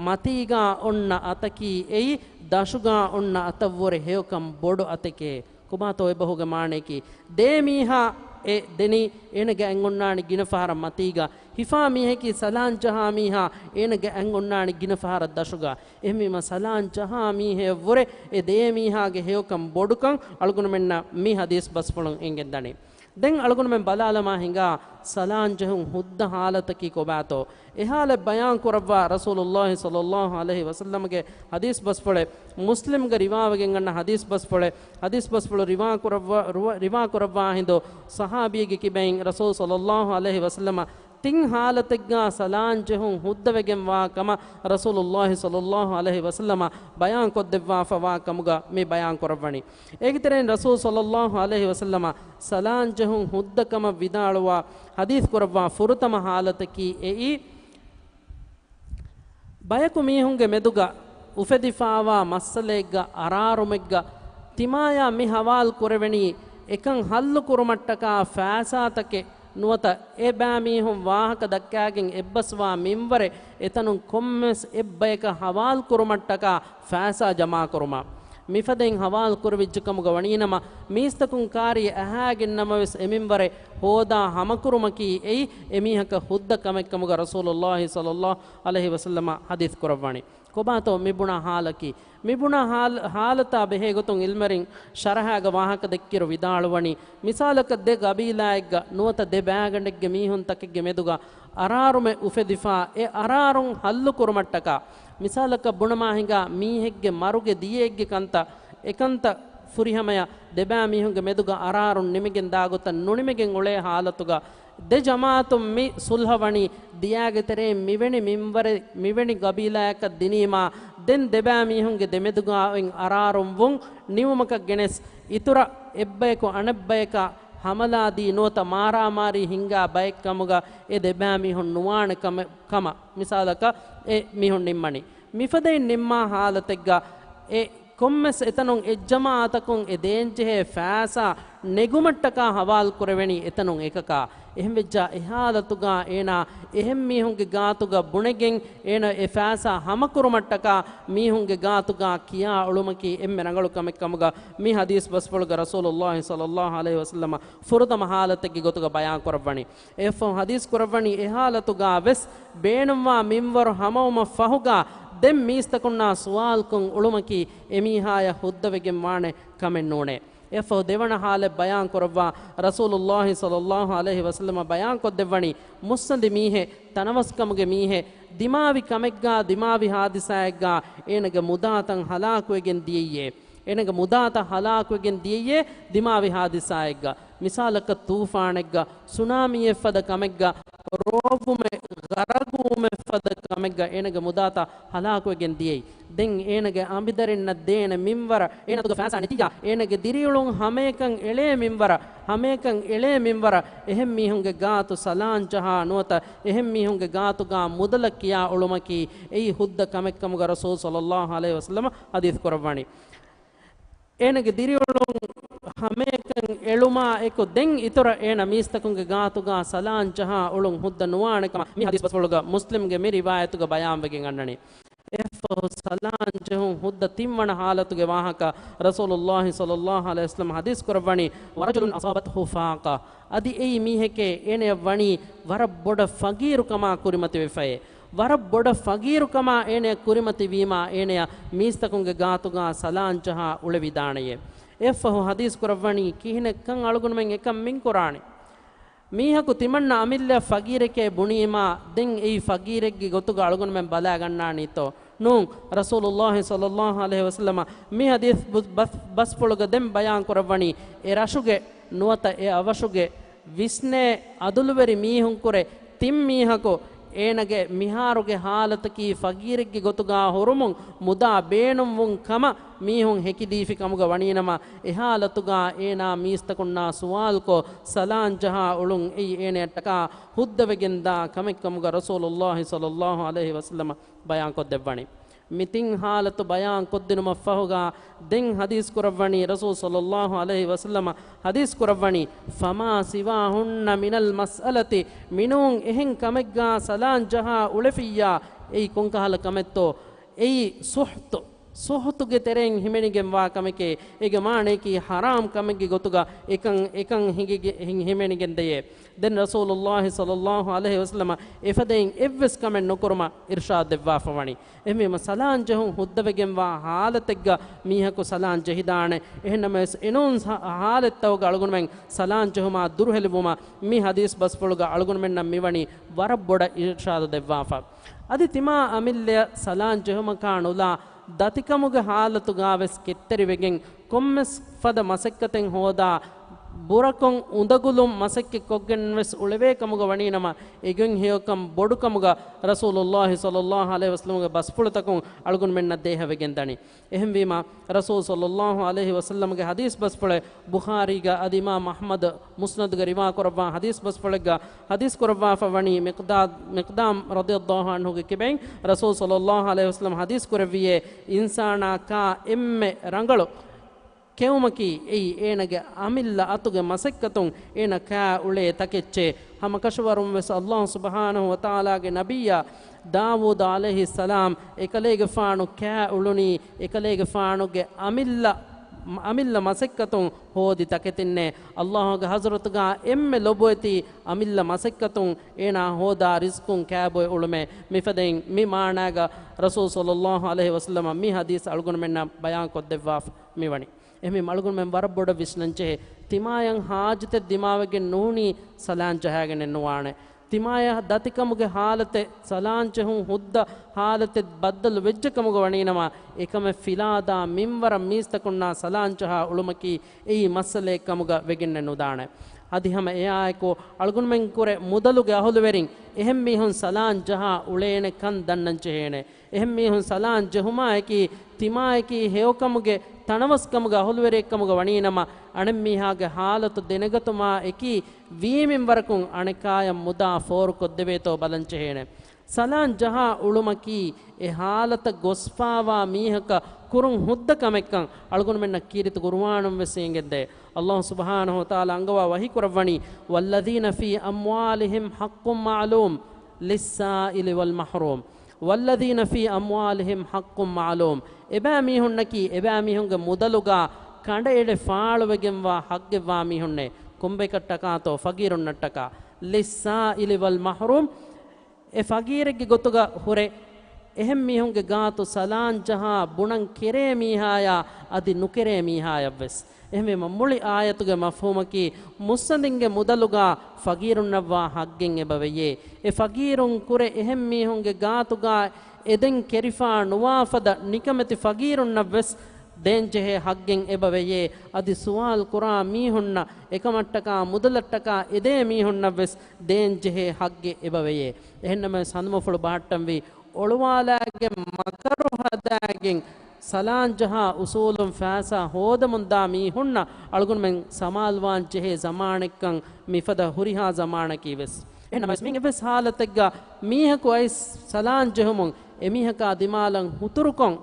މަތީގާ އޮންނަ އަތަކީ އެއީ ދަށުގާ އޮންނަ އަތަށްވުރެ ހެޔޮކަން ބޮޑު އަތެކޭ. ކޮބާތޯ އެބަހުގެ މާނަޔަކީ؟ ދޭ މީހާ އެ ދެނީ އޭނަގެ އަތް އޮންނާނީ ގިނަ ފަހަރަށް މަތީގަ. ހިފާ މީހަކީ ސަލާން ޖަހާ މީހާ އޭނަގެ އަތް އޮންނާނީ ގިނަ ފަހަރަށް ދަށުގަ. އެހެންވީމަ ސަލާން ޖަހާ މީހެއަށްވުރެ އެ ދޭ މީހާގެ ހެޔޮކަން ބޮޑުކަން އަޅުގަނޑުމެންނަށް މި ޙަދީޘް ބަސްފުޅުން އެނގެންދަނީ. ދެން އަޅުގަނޑުމެން ބަލާލަމާ ހިނގާ ސަލާން ޖެހުން ހުއްދަ ޙާލަތަކީ ކޮބާތޯ؟ އެ ޙާލަތް ބަޔާން ކުރައްވާ ރަސޫލުﷲ ޞައްލަﷲ ޢަލައިހި ވަސައްލަމަގެ ޙަދީޘް ބަސްފުޅެއް، މުސްލިމްގެ ރިވާވެގެން އަންނަ ޙަދީޘް ބަސްފުޅެއް، ޙަދީޘް ބަސްފުޅު ރިވާ ކުރައްވާ، ރުވަ-، ރިވާ ކުރައްވާ ހިނދު ޞަޙާބީގެ ކިބައިން ރަސޫލު ޞައްލަﷲ ޢަލައިހި ވަސައްލަމަ ތިން ޙާލަތެއްގާ ސަލާން ޖެހުން ހުއްދަވެގެންވާ ކަމަށް ރަސޫލުﷲ ޞައްލަﷲ ޢަލައިހި ވަސައްލަމަ ބަޔާން ކޮށްދެއްވާފަވާ ކަމުގަ މި ބަޔާން ކުރައްވަނީ. އޭގެ ތެރެއިން ރަސޫލު ޞައްލަﷲ ޢަލައިހި ވަސައްލަމަ ސަލާން ޖެހުން ހުއްދަ ކަމަށް ވިދާޅުވާ ޙަދީޘް ކުރައްވާ ފުރަތަމަ ޙާލަތަކީ އެއީ، ބަޔަކު މީހުންގެ މެދުގަ އުފެދިފާވާ މައްސަލައެއްގަ އަރާރުމެއްގަ ތިމާޔާ މި ޙަވާލު ކުރެވެނީ، އެކަން ޙައްލު ކުރުމަށްޓަކާ ފައިސާތަކެއް ނުވަތަ އެ ބައިމީހުން ވާހަކަ ދައްކާގެން އެއްބަސްވާ މިންވަރެއް އެތަނުން ކޮންމެސް އެއްބަޔަކަށް ޙަވާލު ކުރުމަށްޓަކާ ފައިސާ ޖަމާކުރުމަށް. މިފަދައިން ޙަވާލު ކުރެވިއްޖެ ކަމުގަ ވަނީނަމަ، މީސްތަކުން ކާރިއަށް އަހާގެންނަމަވެސް އެ މިންވަރެއް ހޯދާ ހަމަކުރުމަކީ އެއީ އެމީހަކަށް ހުއްދަ ކަމެއްކަމުގަ ރަސޫލުﷲ ޞައްލަﷲ ޢަލައިހި ވަސައްލަމަ ޙަދީޘް ކުރައްވަނީ. ކޮބާތޯ މި ބުނާ ޙާލަކީ؟ މި ބުނާ ޙާލް-، ޙާލަތާ ބެހޭގޮތުން ޢިލްމުވެރިން ޝަރަޙާގަ ވާހަކަ ދެއްކިއިރު ވިދާޅުވަނީ، މިސާލަކަށް ދެ ގަބީލާއެއްގަ ނުވަތަ ދެ ބައިގަނޑެއްގެ މީހުންތަކެއްގެ މެދުގަ އަރާރުމެއް އުފެދިފާ، އެ އަރާރުން ޙައްލު ކުރުމަށްޓަކާ، މިސާލަކަށް ބުނަމާ ހިނގާ މީހެއްގެ މަރުގެ ދިޔައެއްގެ ކަންތައް، އެކަންތައް ފުރިހަމަޔަށް ދެބައިމީހުންގެ މެދުގަ އަރާރުން ނިމިގެން ދާގޮތަށް ނުނިމިގެން އުޅޭ ޙާލަތުގަ، ދެ ޖަމާޢަތުން މި ޞުލްޙަ ވަނީ ދިޔާގެ ތެރެއިން މިވެނި މިންވަރެއް، މިވެނި ގަބީލާއަކަށް ދިނީމާ، ދެން ދެބައިމީހުންގެ ދެމެދުގައި އަރާރުން ވުން ނިމުމަކަށް ގެނެސް، އިތުރަށް އެއްބަޔަކު އަނެއްބަޔަކަށް ހަމަލާދީ ނުވަތަ މާރާމާރީ ހިންގާ ބައެއް ކަމުގަ އެ ދެބައިމީހުން ނުވާނެ ކަމެއް، ކަމަށް މިސާލަކަށް އެ މީހުން ނިންމަނީ. މިފަދައިން ނިންމާ ޙާލަތެއްގަ އެ ކޮންމެސް އެތަނުން އެއްޖަމާޢަތަކުން އެ ދޭންޖެހޭ ފައިސާ ނެގުމަށްޓަކާ ޙަވާލު ކުރެވެނީ އެތަނުން އެކަކާ. އެހެންވެއްޖާ އެ ޙާލަތުގަ އޭނާ އެހެން މީހުންގެ ގާތުގަ ބުނެގެން އޭނަ އެ ފައިސާ ހަމަކުރުމަށްޓަކާ މީހުންގެ ގާތުގަ ކިޔާ އުޅުމަކީ އެންމެ ރަނގަޅު ކަމެއް ކަމުގަ މި ޙަދީޘް ބަސްފުޅުގަ ރަސޫލުﷲ ޞައްލަﷲ ޢަލައިހި ވަސައްލަމަ ފުރަތަމަ ޙާލަތެއްގެ ގޮތުގަ ބަޔާން ކުރައްވަނީ. އެއަށްފަހު ޙަދީޘް ކުރައްވަނީ، އެ ޙާލަތުގަ ވެސް ބޭނުންވާ މިންވަރު ހަމަވުމަށް ފަހުގަ ދެން މީސްތަކުންނާ ސުވާލުކޮށް އުޅުމަކީ އެމީހާޔަށް ހުއްދަވެގެން ވާނެ ކަމެއް ނޫނޭ. އެއަށްފަހު ދެވަނަ ޙާލެއް ބަޔާން ކުރައްވާ ރަސޫލުﷲ ޞައްލަﷲ ޢަލައިހި ވަސައްލަމަ ބަޔާން ކޮށްދެއްވަނީ، މުއްސަނދި މީހެއް، ތަނަވަސްކަމުގެ މީހެއް، ދިމާވި ކަމެއްގާ ދިމާވި ޙާދިސާއެއްގާ އޭނަގެ މުދާތައް ހަލާކުވެގެން ދިޔައީއޭ. އޭނަގެ މުދާތައް ހަލާކުވެގެން ދިޔައީއޭ ދިމާވި ޙާދިސާއެއްގަ. މިސާލަކަށް ތޫފާނެއްގަ، ސުނާމީއެއްފަދަ ކަމެއްގަ، ރޯވުމެއް، ޣަރަޤުވުމެއްފަދަ ކަމެއްގަ އޭނަގެ މުދާތައް ހަލާކުވެގެން ދިޔައީ. ދެން އޭނަގެ އަނބިދަރިންނަށް ދޭނެ މިންވަރަށް، އޭނަ ގާތުގަ ފައިސާ ނެތިއްޔާ، އޭނަގެ ދިރިއުޅުން ހަމައެކަން އެޅޭ މިންވަރަށް، ހަމައެކަން އެޅޭ މިންވަރަށް، އެހެން މީހުންގެ ގާތު ސަލާން ޖަހާ ނުވަތަ އެހެން މީހުންގެ ގާތުގަ މުދަލަށް ކިޔާ އުޅުމަކީ އެއީ ހުއްދަ ކަމެއްކަމުގަ ރަސޫލު ޞައްލަﷲ ޢަލައިހި ވަސައްލަމަ ޙަދީޘް ކުރައްވަނީ. އޭނަގެ ދިރިއުޅުން ހަމައެކަން އެޅުމާ އެކު ދެން އިތުރަށް އޭނަ މީސްތަކުންގެ ގާތުގަ ސަލާން ޖަހާ އުޅުން ހުއްދަ ނުވާނެ ކަމަށް މި ޙަދީޘް ބަސްފުޅުގަ މުސްލިމްގެ މި ރިވާޔަތުގަ ބަޔާންވެގެން އަންނަނީ. އެއަށްފަހު ސަލާން ޖެހުން ހުއްދަ ތިންވަނަ ޙާލަތުގެ ވާހަކަ ރަސޫލުﷲ ޞައްލަﷲ ޢަލައިހި ވަސައްލަމަ ޙަދީޘް ކުރައްވަނީ، ورجل أصابته فاقة. އަދި އެއީ މީހެކޭ، އޭނަޔަށް ވަނީ ވަރަށް ބޮޑަށް ފަގީރުކަމާ ކުރިމަތިވެފައޭ. ވަރަށް ބޮޑަށް ފަގީރުކަމާ އޭނަޔަށް ކުރިމަތިވީމާ، އޭނަޔަށް މީސްތަކުންގެ ގާތުގާ ސަލާން ޖަހާ އުޅެވިދާނެޔޭ. އެއަށްފަހު ޙަދީޘް ކުރައްވަނީ، ކިހިނެއްކަން އަޅުގަނޑުމެން އެކަން މިން ކުރާނީ؟ މީހަކު ތިމަންނަ އަމިއްލައަށް ފަގީރެކޭ ބުނީމާ، ދެން އެއީ ފަގީރެއްގެ ގޮތުގަ އަޅުގަނޑުމެން ބަލާގަންނާނީތޯ؟ ނޫން. ރަސޫލުﷲ ޞައްލަﷲ ޢަލައިހި ވަސައްލަމަ މި ޙަދީޘް ބު-، ބަސް-، ބަސްފުޅުގަ ދެން ބަޔާން ކުރައްވަނީ، އެ ރަށުގެ ނުވަތަ އެ އަވަށުގެ ވިސްނޭ އަދުލުވެރި މީހުންކުރެ ތިން މީހަކު އޭނަގެ މިހާރުގެ ޙާލަތަކީ ފަގީރެއްގެ ގޮތުގާ ހުރުމުން މުދާ ބޭނުންވުން ކަމަށް މީހުން ހެކިދީފި ކަމުގަ ވަނީނަމަ، އެ ޙާލަތުގާ އޭނާ މީސްތަކުންނާ ސުވާލުކޮށް، ސަލާން ޖަހާ އުޅުން އެއީ އޭނަޔަށްޓަކާ ހުއްދަވެގެންދާ ކަމެއްކަމުގަ ރަސޫލުﷲ ޞައްލަﷲ ޢަލައިހި ވަސައްލަމަ ބަޔާންކޮށްދެއްވަނީ. މި ތިން ޙާލަތު ބަޔާންކޮށްދިނުމަށްފަހުގާ، ދެން ޙަދީޘް ކުރައްވަނީ، ރަސޫލު ޞައްލަﷲ ޢަލައިހި ވަސައްލަމަ ޙަދީޘް ކުރައްވަނީ، فما سواهن من المسألة، މިނޫން އެހެން ކަމެއްގާ ސަލާން ޖަހާ އުޅެފިއްޔާ، އެއީ ކޮންކަހަލަ ކަމެއްތޯ؟ އެއީ ސުހްތު، ސުހްތުގެ ތެރެއިން ހިމެނިގެންވާ ކަމެކޭ. އޭގެ މާނަޔަކީ ޙަރާމް ކަމެއްގެ ގޮތުގަ އެކަން، އެކަން ހިނގިގެ-، ހި-، ހިމެނިގެންދެޔޭ. ދެން ރަސޫލުﷲ ޞައްލަﷲ ޢަލައިހި ވަސައްލަމަ އެފަދައިން އެއްވެސް ކަމެއް ނުކުރުމަށް އިރްޝާދު ދެއްވާފަވަނީ. އެހެންވީމަ، ސަލާން ޖެހުން ހުއްދަވެގެންވާ ޙާލަތެއްގަ މީހަކު ސަލާން ޖެހިދާނެ. އެހެންނަމަވެސް، އެނޫން ސަ-، ޙާލަތްތަކުގަ އަޅުގަނޑުމެން ސަލާން ޖެހުމާ ދުރުހެލިވުމަށް މި ޙަދީޘް ބަސްފުޅުގަ އަޅުގަނޑުމެންނަށް މިވަނީ ވަރަށް ބޮޑަށް އިރްޝާދު ދެއްވާފަ. އަދި ތިމާ އަމިއްލަޔަށް ސަލާން ޖެހުމަކާ ނުލާ، ދަތިކަމުގެ ޙާލަތުގާވެސް ކެތްތެރިވެގެން، ކޮންމެސް ފަދަ މަސައްކަތެއް ހޯދާ، ބުރަކޮށް އުނދަގުލުން މަސައްކަތްކޮށްގެންވެސް އުޅެވޭ ކަމުގަ ވަނީނަމަ، އެގޮތް ހެޔޮކަން ބޮޑުކަމުގަ ރަސޫލުﷲ ޞައްލަﷲ ޢަލައިހި ވަސައްލަމަގެ ބަސްފުޅުތަކުން އަޅުގަނޑުމެންނަށް ދޭހަވެގެންދަނީ. އެހެންވީމަ، ރަސޫލު ޞައްލަﷲ ޢަލައިހި ވަސައްލަމަގެ ޙަދީޘް ބަސްފުޅެއް ބުޚާރީގަ އަދި އިމާމް އަޙްމަދު މުސްނަދުގަ ރިވާ ކުރައްވާ ޙަދީޘް ބަސްފުޅެއްގަ ޙަދީޘް ކުރައްވާފަ ވަނީ މިޤްދާދު، މިޤްދާމް ރަޟިޔަﷲ ޢަންހުގެ ކިބައިން ރަސޫލު ޞައްލަﷲ ޢަލައިހި ވަސައްލަމަ ޙަދީޘް ކުރެއްވިއޭ، އިންސާނާ ކާ އެންމެ ރަނގަޅު ކެއުމަކީ އެއީ އޭނަގެ އަމިއްލަ އަތުގެ މަސައްކަތުން އޭނަ ކާ އުޅޭ ތަކެއްޗޭ. ހަމަކަށަވަރުން ވެސް ﷲ ސުބްޙާނަހޫ ވަތަޢާލާގެ ނަބިއްޔާ ދާވޫދު ޢަލައިހިއްސަލާމް އެކަލޭގެފާނު ކާ އުޅުނީ އެކަލޭގެފާނުގެ އަމިއްލަ، އަމިއްލަ މަސައްކަތުން ހޯދި ތަކެތިންނޭ. ﷲގެ ޙަޟްރަތުގާ އެންމެ ލޮބުވެތި އަމިއްލަ މަސައްކަތުން އޭނާ ހޯދާ ރިޒްޤުން ކާބޮއެ އުޅުމޭ. މިފަދައިން މި މާނާގަ ރަސޫލު ޞައްލަﷲ ޢަލައިހި ވަސައްލަމަ މި ޙަދީޘް އަޅުގަނޑުމެންނަށް ބަޔާންކޮށްދެއްވާފަ މިވަނީ. އެހެންވީމަ އަޅުގަނޑުމެން ވަރަށް ބޮޑަށް ވިސްނަންޖެހޭ، ތިމާޔަށް ޙާޖަތެއް ދިމާވެގެން ނޫނީ ސަލާން ޖަހާގެނެއް ނުވާނެ. ތިމާޔަށް ދަތިކަމުގެ ޙާލަތެއް، ސަލާން ޖެހުން ހުއްދަ ޙާލަތެއް ބައްދަލު ވެއްޖެ ކަމުގަ ވަނީނަމަ، އެކަމެއް ފިލާދާ މިންވަރަށް މީސްތަކުންނާ ސަލާން ޖަހާ އުޅުމަކީ އެއީ މައްސަލައެއް ކަމުގަ ވެގެންނެއް ނުދާނެ. އަދި ހަމަ އެއާއެކު އަޅުގަނޑުމެން ކުރެ މުދަލުގެ އަހުލުވެރިން އެހެން މީހުން ސަލާން ޖަހާ އުޅޭނެ ކަން ދަންނަން ޖެހޭނެ. އެހެން މީހުން ސަލާން ޖެހުމާއެކީ، ތިމާއެކީ ހެޔޮކަމުގެ ތަނަވަސްކަމުގެ އަހުލުވެރިއެއްކަމުގަ ވަނީނަމަ، އަނެއްމީހާގެ ޙާލަތު ދެނެގަތުމާ އެކީ، ވީމިންވަރަކުން އަނެކާޔަށް މުދާ ފޯރުކޮށްދެވޭތޯ ބަލަންޖެހޭނެ. ސަލާން ޖަހާ އުޅުމަކީ، އެ ޙާލަތަށް ގޮސްފާވާ މީހަކަށް ކުރުން ހުއްދަ ކަމެއްކަން އަޅުގަނޑުމެންނަށް ކީރިތި ޤުރުއާނުން ވެސް އެނގެންދޭ. ﷲ ސުބްޙާނަހޫ ވަތަޢާލާ އަންގަވާ ވަޙީ ކުރައްވަނީ، والذين في أموالهم حق معلوم للسائل والمحروم. والذين في أموالهم حق معلوم. އެބައިމީހުންނަކީ، އެބައިމީހުންގެ މުދަލުގާ ކަނޑައެޅި ފާޅުވެގެންވާ ޙައްޤެއްވާ މީހުންނޭ. ކޮންބައެކަށްޓަކާތޯ؟ ފަގީރުންނަށްޓަކާ. للسائل والمحروم. އެ ފަގީރެއްގެ ގޮތުގަ ހުރެ، އެހެން މީހުންގެ ގާތު ސަލާން ޖަހާ ބުނަން ކެރޭ މީހާޔާ އަދި ނުކެރޭ މީހާޔަށްވެސް. އެހެންވީމަ، މުޅި އާޔަތުގެ މަފްހޫމަކީ، މުއްސަނދިންގެ މުދަލުގާ ފަގީރުންނަށްވާ ޙައްޤެއް އެބަވެޔޭ. އެ ފަގީރުން ކުރެ އެހެން މީހުންގެ ގާތުގާ އެދެން ކެރިފާ ނުވާ ފަދަ ނިކަމެތި ފަގީރުންނަށްވެސް ދޭންޖެހޭ ޙައްޤެއް އެބަވެޔޭ. އަދި ސުވާލު ކުރާ މީހުންނަށް، އެކަމަށްޓަކާ މުދަލަށްޓަކާ އެދޭ މީހުންނަށްވެސް ދޭންޖެހޭ ޙައްޤެއް އެބަވެޔޭ. އެހެންނަމަވެސް، ހަނދުމަފުޅު ބަހައްޓަންވީ، އޮޅުވާލާގެން މަކަރު ހަދާގެން ސަލާން ޖަހާ އުސޫލުން ފައިސާ ހޯދަމުންދާ މީހުންނަށް އަޅުގަނޑުމެން ސަމާލުވާން ޖެހޭ ޒަމާނެއްކަން މިފަދަ ހުރިހާ ޒަމާނަކީ ވެސް. އެހެންނަމަވެސް، މި އެއްވެސް ޙާލަތެއްގަ މީހަކު އައިސް ސަލާން ޖެހުމުން އެމީހަކާ ދިމާލަށް ހުތުރުކޮށް،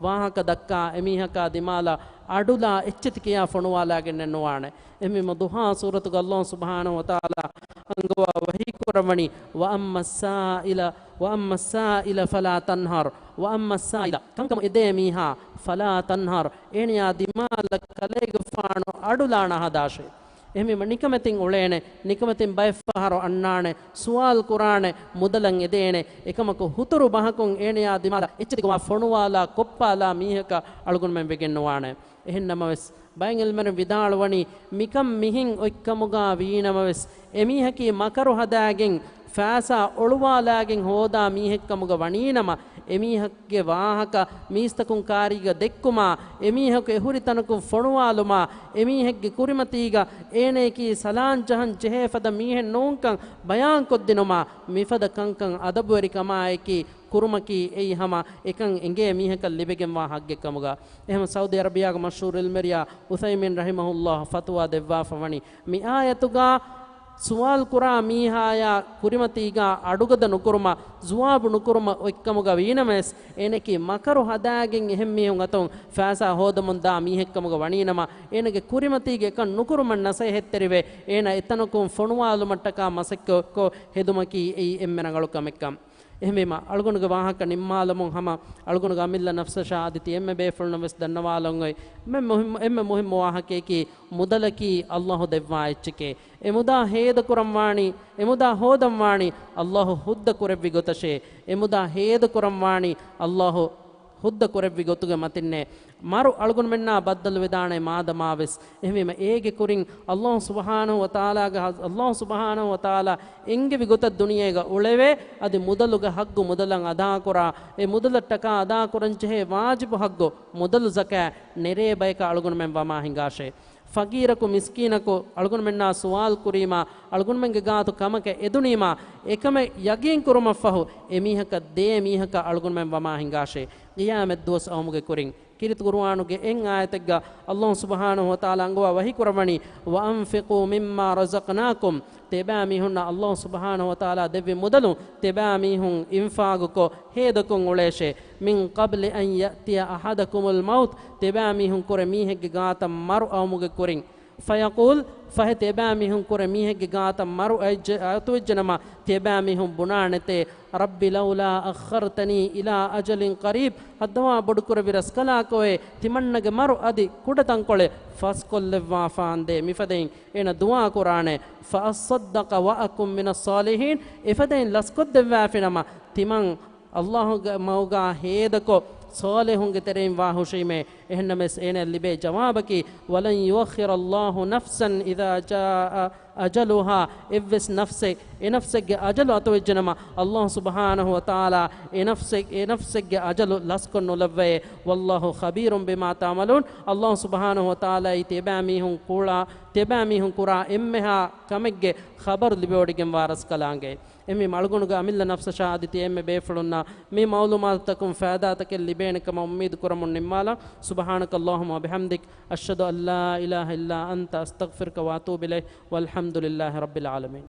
ވާހަކަ ދައްކާ، އެމީހަކާ ދިމާލަށް އަޑުލާ އެއްޗެތި ކިޔާ ފޮނުވާލާގެންނެއް ނުވާނެ. އެހެންވީމަ، ޟުޙާ ސޫރަތުގަ ﷲ ސުބްޙާނަހޫ ވަތަޢާލާ އަންގަވާ ވަޙީ ކުރައްވަނީ، "وأما السائل، وأما السائل فلا تنهر، وأما السائل" ކަންކަމަށް އެދޭ މީހާ، "فلا تنهر" އޭނަޔާ ދިމާލަށް ކަލޭގެފާނު އަޑުލާނަ ހަދާށޭ. އެހެންވީމަ ނިކަމެތިން އުޅޭނެ، ނިކަމެތިން ބައެއްފަހަރު އަންނާނެ، ސުވާލު ކުރާނެ، މުދަލަށް އެދޭނެ، އެކަމަކު ހުތުރު ބަހަކުން އޭނަޔާ ދިމާލަށް އެއްޗެތިކޮށް ފޮނުވާލާ ކޮށްޕާލާ މީހަކަށް އަޅުގަނޑުމެން ވެގެން ނުވާނެ. އެހެން ނަމަވެސް، ބައެއް ޢިލްމުވެރިން ވިދާޅުވަނީ، މިކަން މިހެން އޮތްކަމުގަ ވީނަމަވެސް، އެމީހަކީ މަކަރު ހަދާގެން، ފައިސާ އޮޅުވާލާގެން ހޯދާ މީހެއްކަމުގަ ވަނީނަމަ، އެމީހެއްގެ ވާހަކަ މީސްތަކުން ކާރީގަ ދެއްކުމާ، އެމީހަކު އެހުރިތަނަކުން ފޮނުވާލުމާ، އެމީހެއްގެ ކުރިމަތީގަ އޭނަޔަކީ ސަލާން ޖަހަން ޖެހޭ ފަދަ މީހެއް ނޫންކަން ބަޔާންކޮށްދިނުމާ، މިފަދަ ކަންކަން އަދަބުވެރިކަމާއެކީ ކުރުމަކީ އެއީ ހަމަ އެކަން އެނގޭ މީހަކަށް ލިބިގެންވާ ޙައްޤެއްކަމުގަ. އެހެން ސައުދީ ޢަރަބިއްޔާގެ މަޝްހޫރު ޢިލްމުވެރިޔާ އުސައިމީން ރަޙިމަހުﷲ ފަތުވާ ދެއްވާފަ ވަނީ، މި އާޔަތުގަ ސުވާލު ކުރާ މީހާޔާ ކުރިމަތީގަ އަޑުގަދަ ނުކުރުމަށް، ޖުވާބު ނުކުރުމަށް އޮތްކަމުގަ ވީނަމަވެސް، އޭނައަކީ މަކަރު ހަދާގެން އެހެން މީހުން އަތުން ފައިސާ ހޯދަމުން ދާ މީހެއްކަމުގަ ވަނީނަމަ، އޭނަގެ ކުރިމަތީގަ އެކަން ނުކުރުމަށް ނަސޭހަތްތެރިވެ، އޭނަ އެތަނަކުން ފޮނުވާލުމަށްޓަކާ މަސައްކަތްކޮށް ހެދުމަކީ އެއީ އެންމެ ރަނގަޅު ކަމެއްކަން. އެހެންވީމަ، އަޅުގަނޑުގެ ވާހަކަ ނިންމާލަމުން ހަމަ، އަޅުގަނޑުގެ އަމިއްލަ ނަފްސަށާ އަދި ތި އެންމެ ބޭފުޅުންނަށް ވެސް ދަންނަވާލަން އޮތް އެންމެ މުހިއްމު، އެންމެ މުހިއްމު ވާހަކަޔަކީ، މުދަލަކީ ﷲ ދެއްވާ އެއްޗެކޭ. އެ މުދާ ހޭދަކުރަންވާނީ، އެ މުދާ ހޯދަންވާނީ ﷲ ހުއްދަ ކުރެއްވި ގޮތަށޭ. އެ މުދާ ހޭދަކުރަންވާނީ ﷲ ހުއްދަ ކުރެއްވި ގޮތުގެ މަތިންނޭ. މަރު އަޅުގަނޑުމެންނާ ބައްދަލުވެދާނެ މާދަމާވެސް. އެހެންވީމަ އޭގެ ކުރިން ﷲ ސުބްޙާނަހޫ ވަތަޢާލާގެ ޙަ-، ﷲ ސުބްޙާނަހޫ ވަތަޢާލާ އެންގެވި ގޮތަށް ދުނިޔޭގަ އުޅެވޭ، އަދި މުދަލުގެ ޙައްޤު މުދަލަށް އަދާކުރާ، އެ މުދަލަށްޓަކާ އަދާކުރަންޖެހޭ ވާޖިބު ޙައްޤު، މުދަލު ޒަކާތް ނެރޭ ބަޔަކަށް އަޅުގަނޑުމެން ވަމާ ހިނގާށޭ. ފަގީރަކު މިސްކީނަކު އަޅުގަނޑުމެންނާ ސުވާލު ކުރީމާ، އަޅުގަނޑުމެންގެ ގާތު ކަމަކަށް އެދުނީމާ، އެކަމެއް ޔަގީން ކުރުމަށްފަހު، އެމީހަކަށް ދޭ މީހަކަށް އަޅުގަނޑުމެން ވަމާ ހިނގާށޭ. ޤިޔާމަތް ދުވަސް އައުމުގެ ކުރިން. ކީރިތި ޤުރުއާނުގެ އެއް އާޔަތެއްގަ ﷲ ސުބްޙާނަހޫ ވަތަޢާލާ އަންގަވާ ވަޙީ ކުރައްވަނީ، "وأنفقوا مما رزقناكم" ތިޔަބައިމީހުންނަށް ﷲ ސުބްޙާނަހޫ ވަތަޢާލާ ދެއްވި މުދަލުން ތިޔަބައިމީހުން އިންފާޤުކޮށް ހޭދަކޮށް އުޅޭށޭ. "من قبل أن يأتي أحدكم الموت" ތިޔަބައިމީހުން ކުރެ މީހެއްގެ ގާތަށް މަރު އައުމުގެ ކުރިން. "فيقول" ފަހެ ތިޔަބައިމީހުން ކުރެ މީހެއްގެ ގާތަށް މަރު އަތުވެއްޖެ-، އަތުވެއްޖެނަމަ، ތިޔަބައިމީހުން ބުނާނެތޭ، "رب لولا أخرتني إلى أجل قريب" ހައްދަވާ ބޮޑުކުރެއްވި ރަސްކަލާކޯއޭ، ތިމަންނަގެ މަރު އަދި ކުޑަތަންކޮޅެއް ފަސްކޮށްލެއްވާފާނދޭ. މިފަދައިން އޭނަ ދުޢާ ކުރާނެ، "فأصدق وأكن من الصالحين" އެފަދައިން ލަސްކޮށްދެއްވާފިނަމަ، ތިމަން ﷲގެ މަގުގާ ހޭދަކޮށް، ޞާލިޙުންގެ ތެރެއިން ވާ ހުށީމޭ. އެހެންނަމަވެސް އޭނައަށް ލިބޭ ޖަވާބަކީ، "ولن يؤخر الله نفسا إذا جاء أجلها" އެއްވެސް ނަފްސެއް، އެ ނަފްސެއްގެ އަޖަލު އަތުވެއްޖެނަމަ، ﷲ ސުބްޙާނަހޫ ވަތަޢާލާ އެ ނަފްސެއް، އެ ނަފްސެއްގެ އަޖަލު ލަސްކޮށް ނުލައްވައޭ. "والله خبير بما تعملون" ﷲ ސުބްޙާނަހޫ ވަތަޢާލާއީ ތިޔަބައިމީހުން ކުޅާ، ތިޔަބައިމީހުން ކުރާ އެންމެހާ ކަމެއްގެ ޚަބަރު ލިބިވޮޑިގެންވާ ރަސްކަލާނގެ. އެހެންވީމަ އަޅުގަނޑުގެ އަމިއްލަ ނަފްސަށާ އަދި ތި އެންމެ ބޭފުޅުންނަށް މި މަޢުލޫމާތުތަކުން ފައިދާތަކެއް ލިބޭނެ ކަމަށް އުއްމީދު ކުރަމުން ނިންމާލަން. سبحانك اللهم وبحمدك، أشهد أن لا إله إلا أنت، أستغفرك وأتوب إليك، والحمد لله رب العالمين.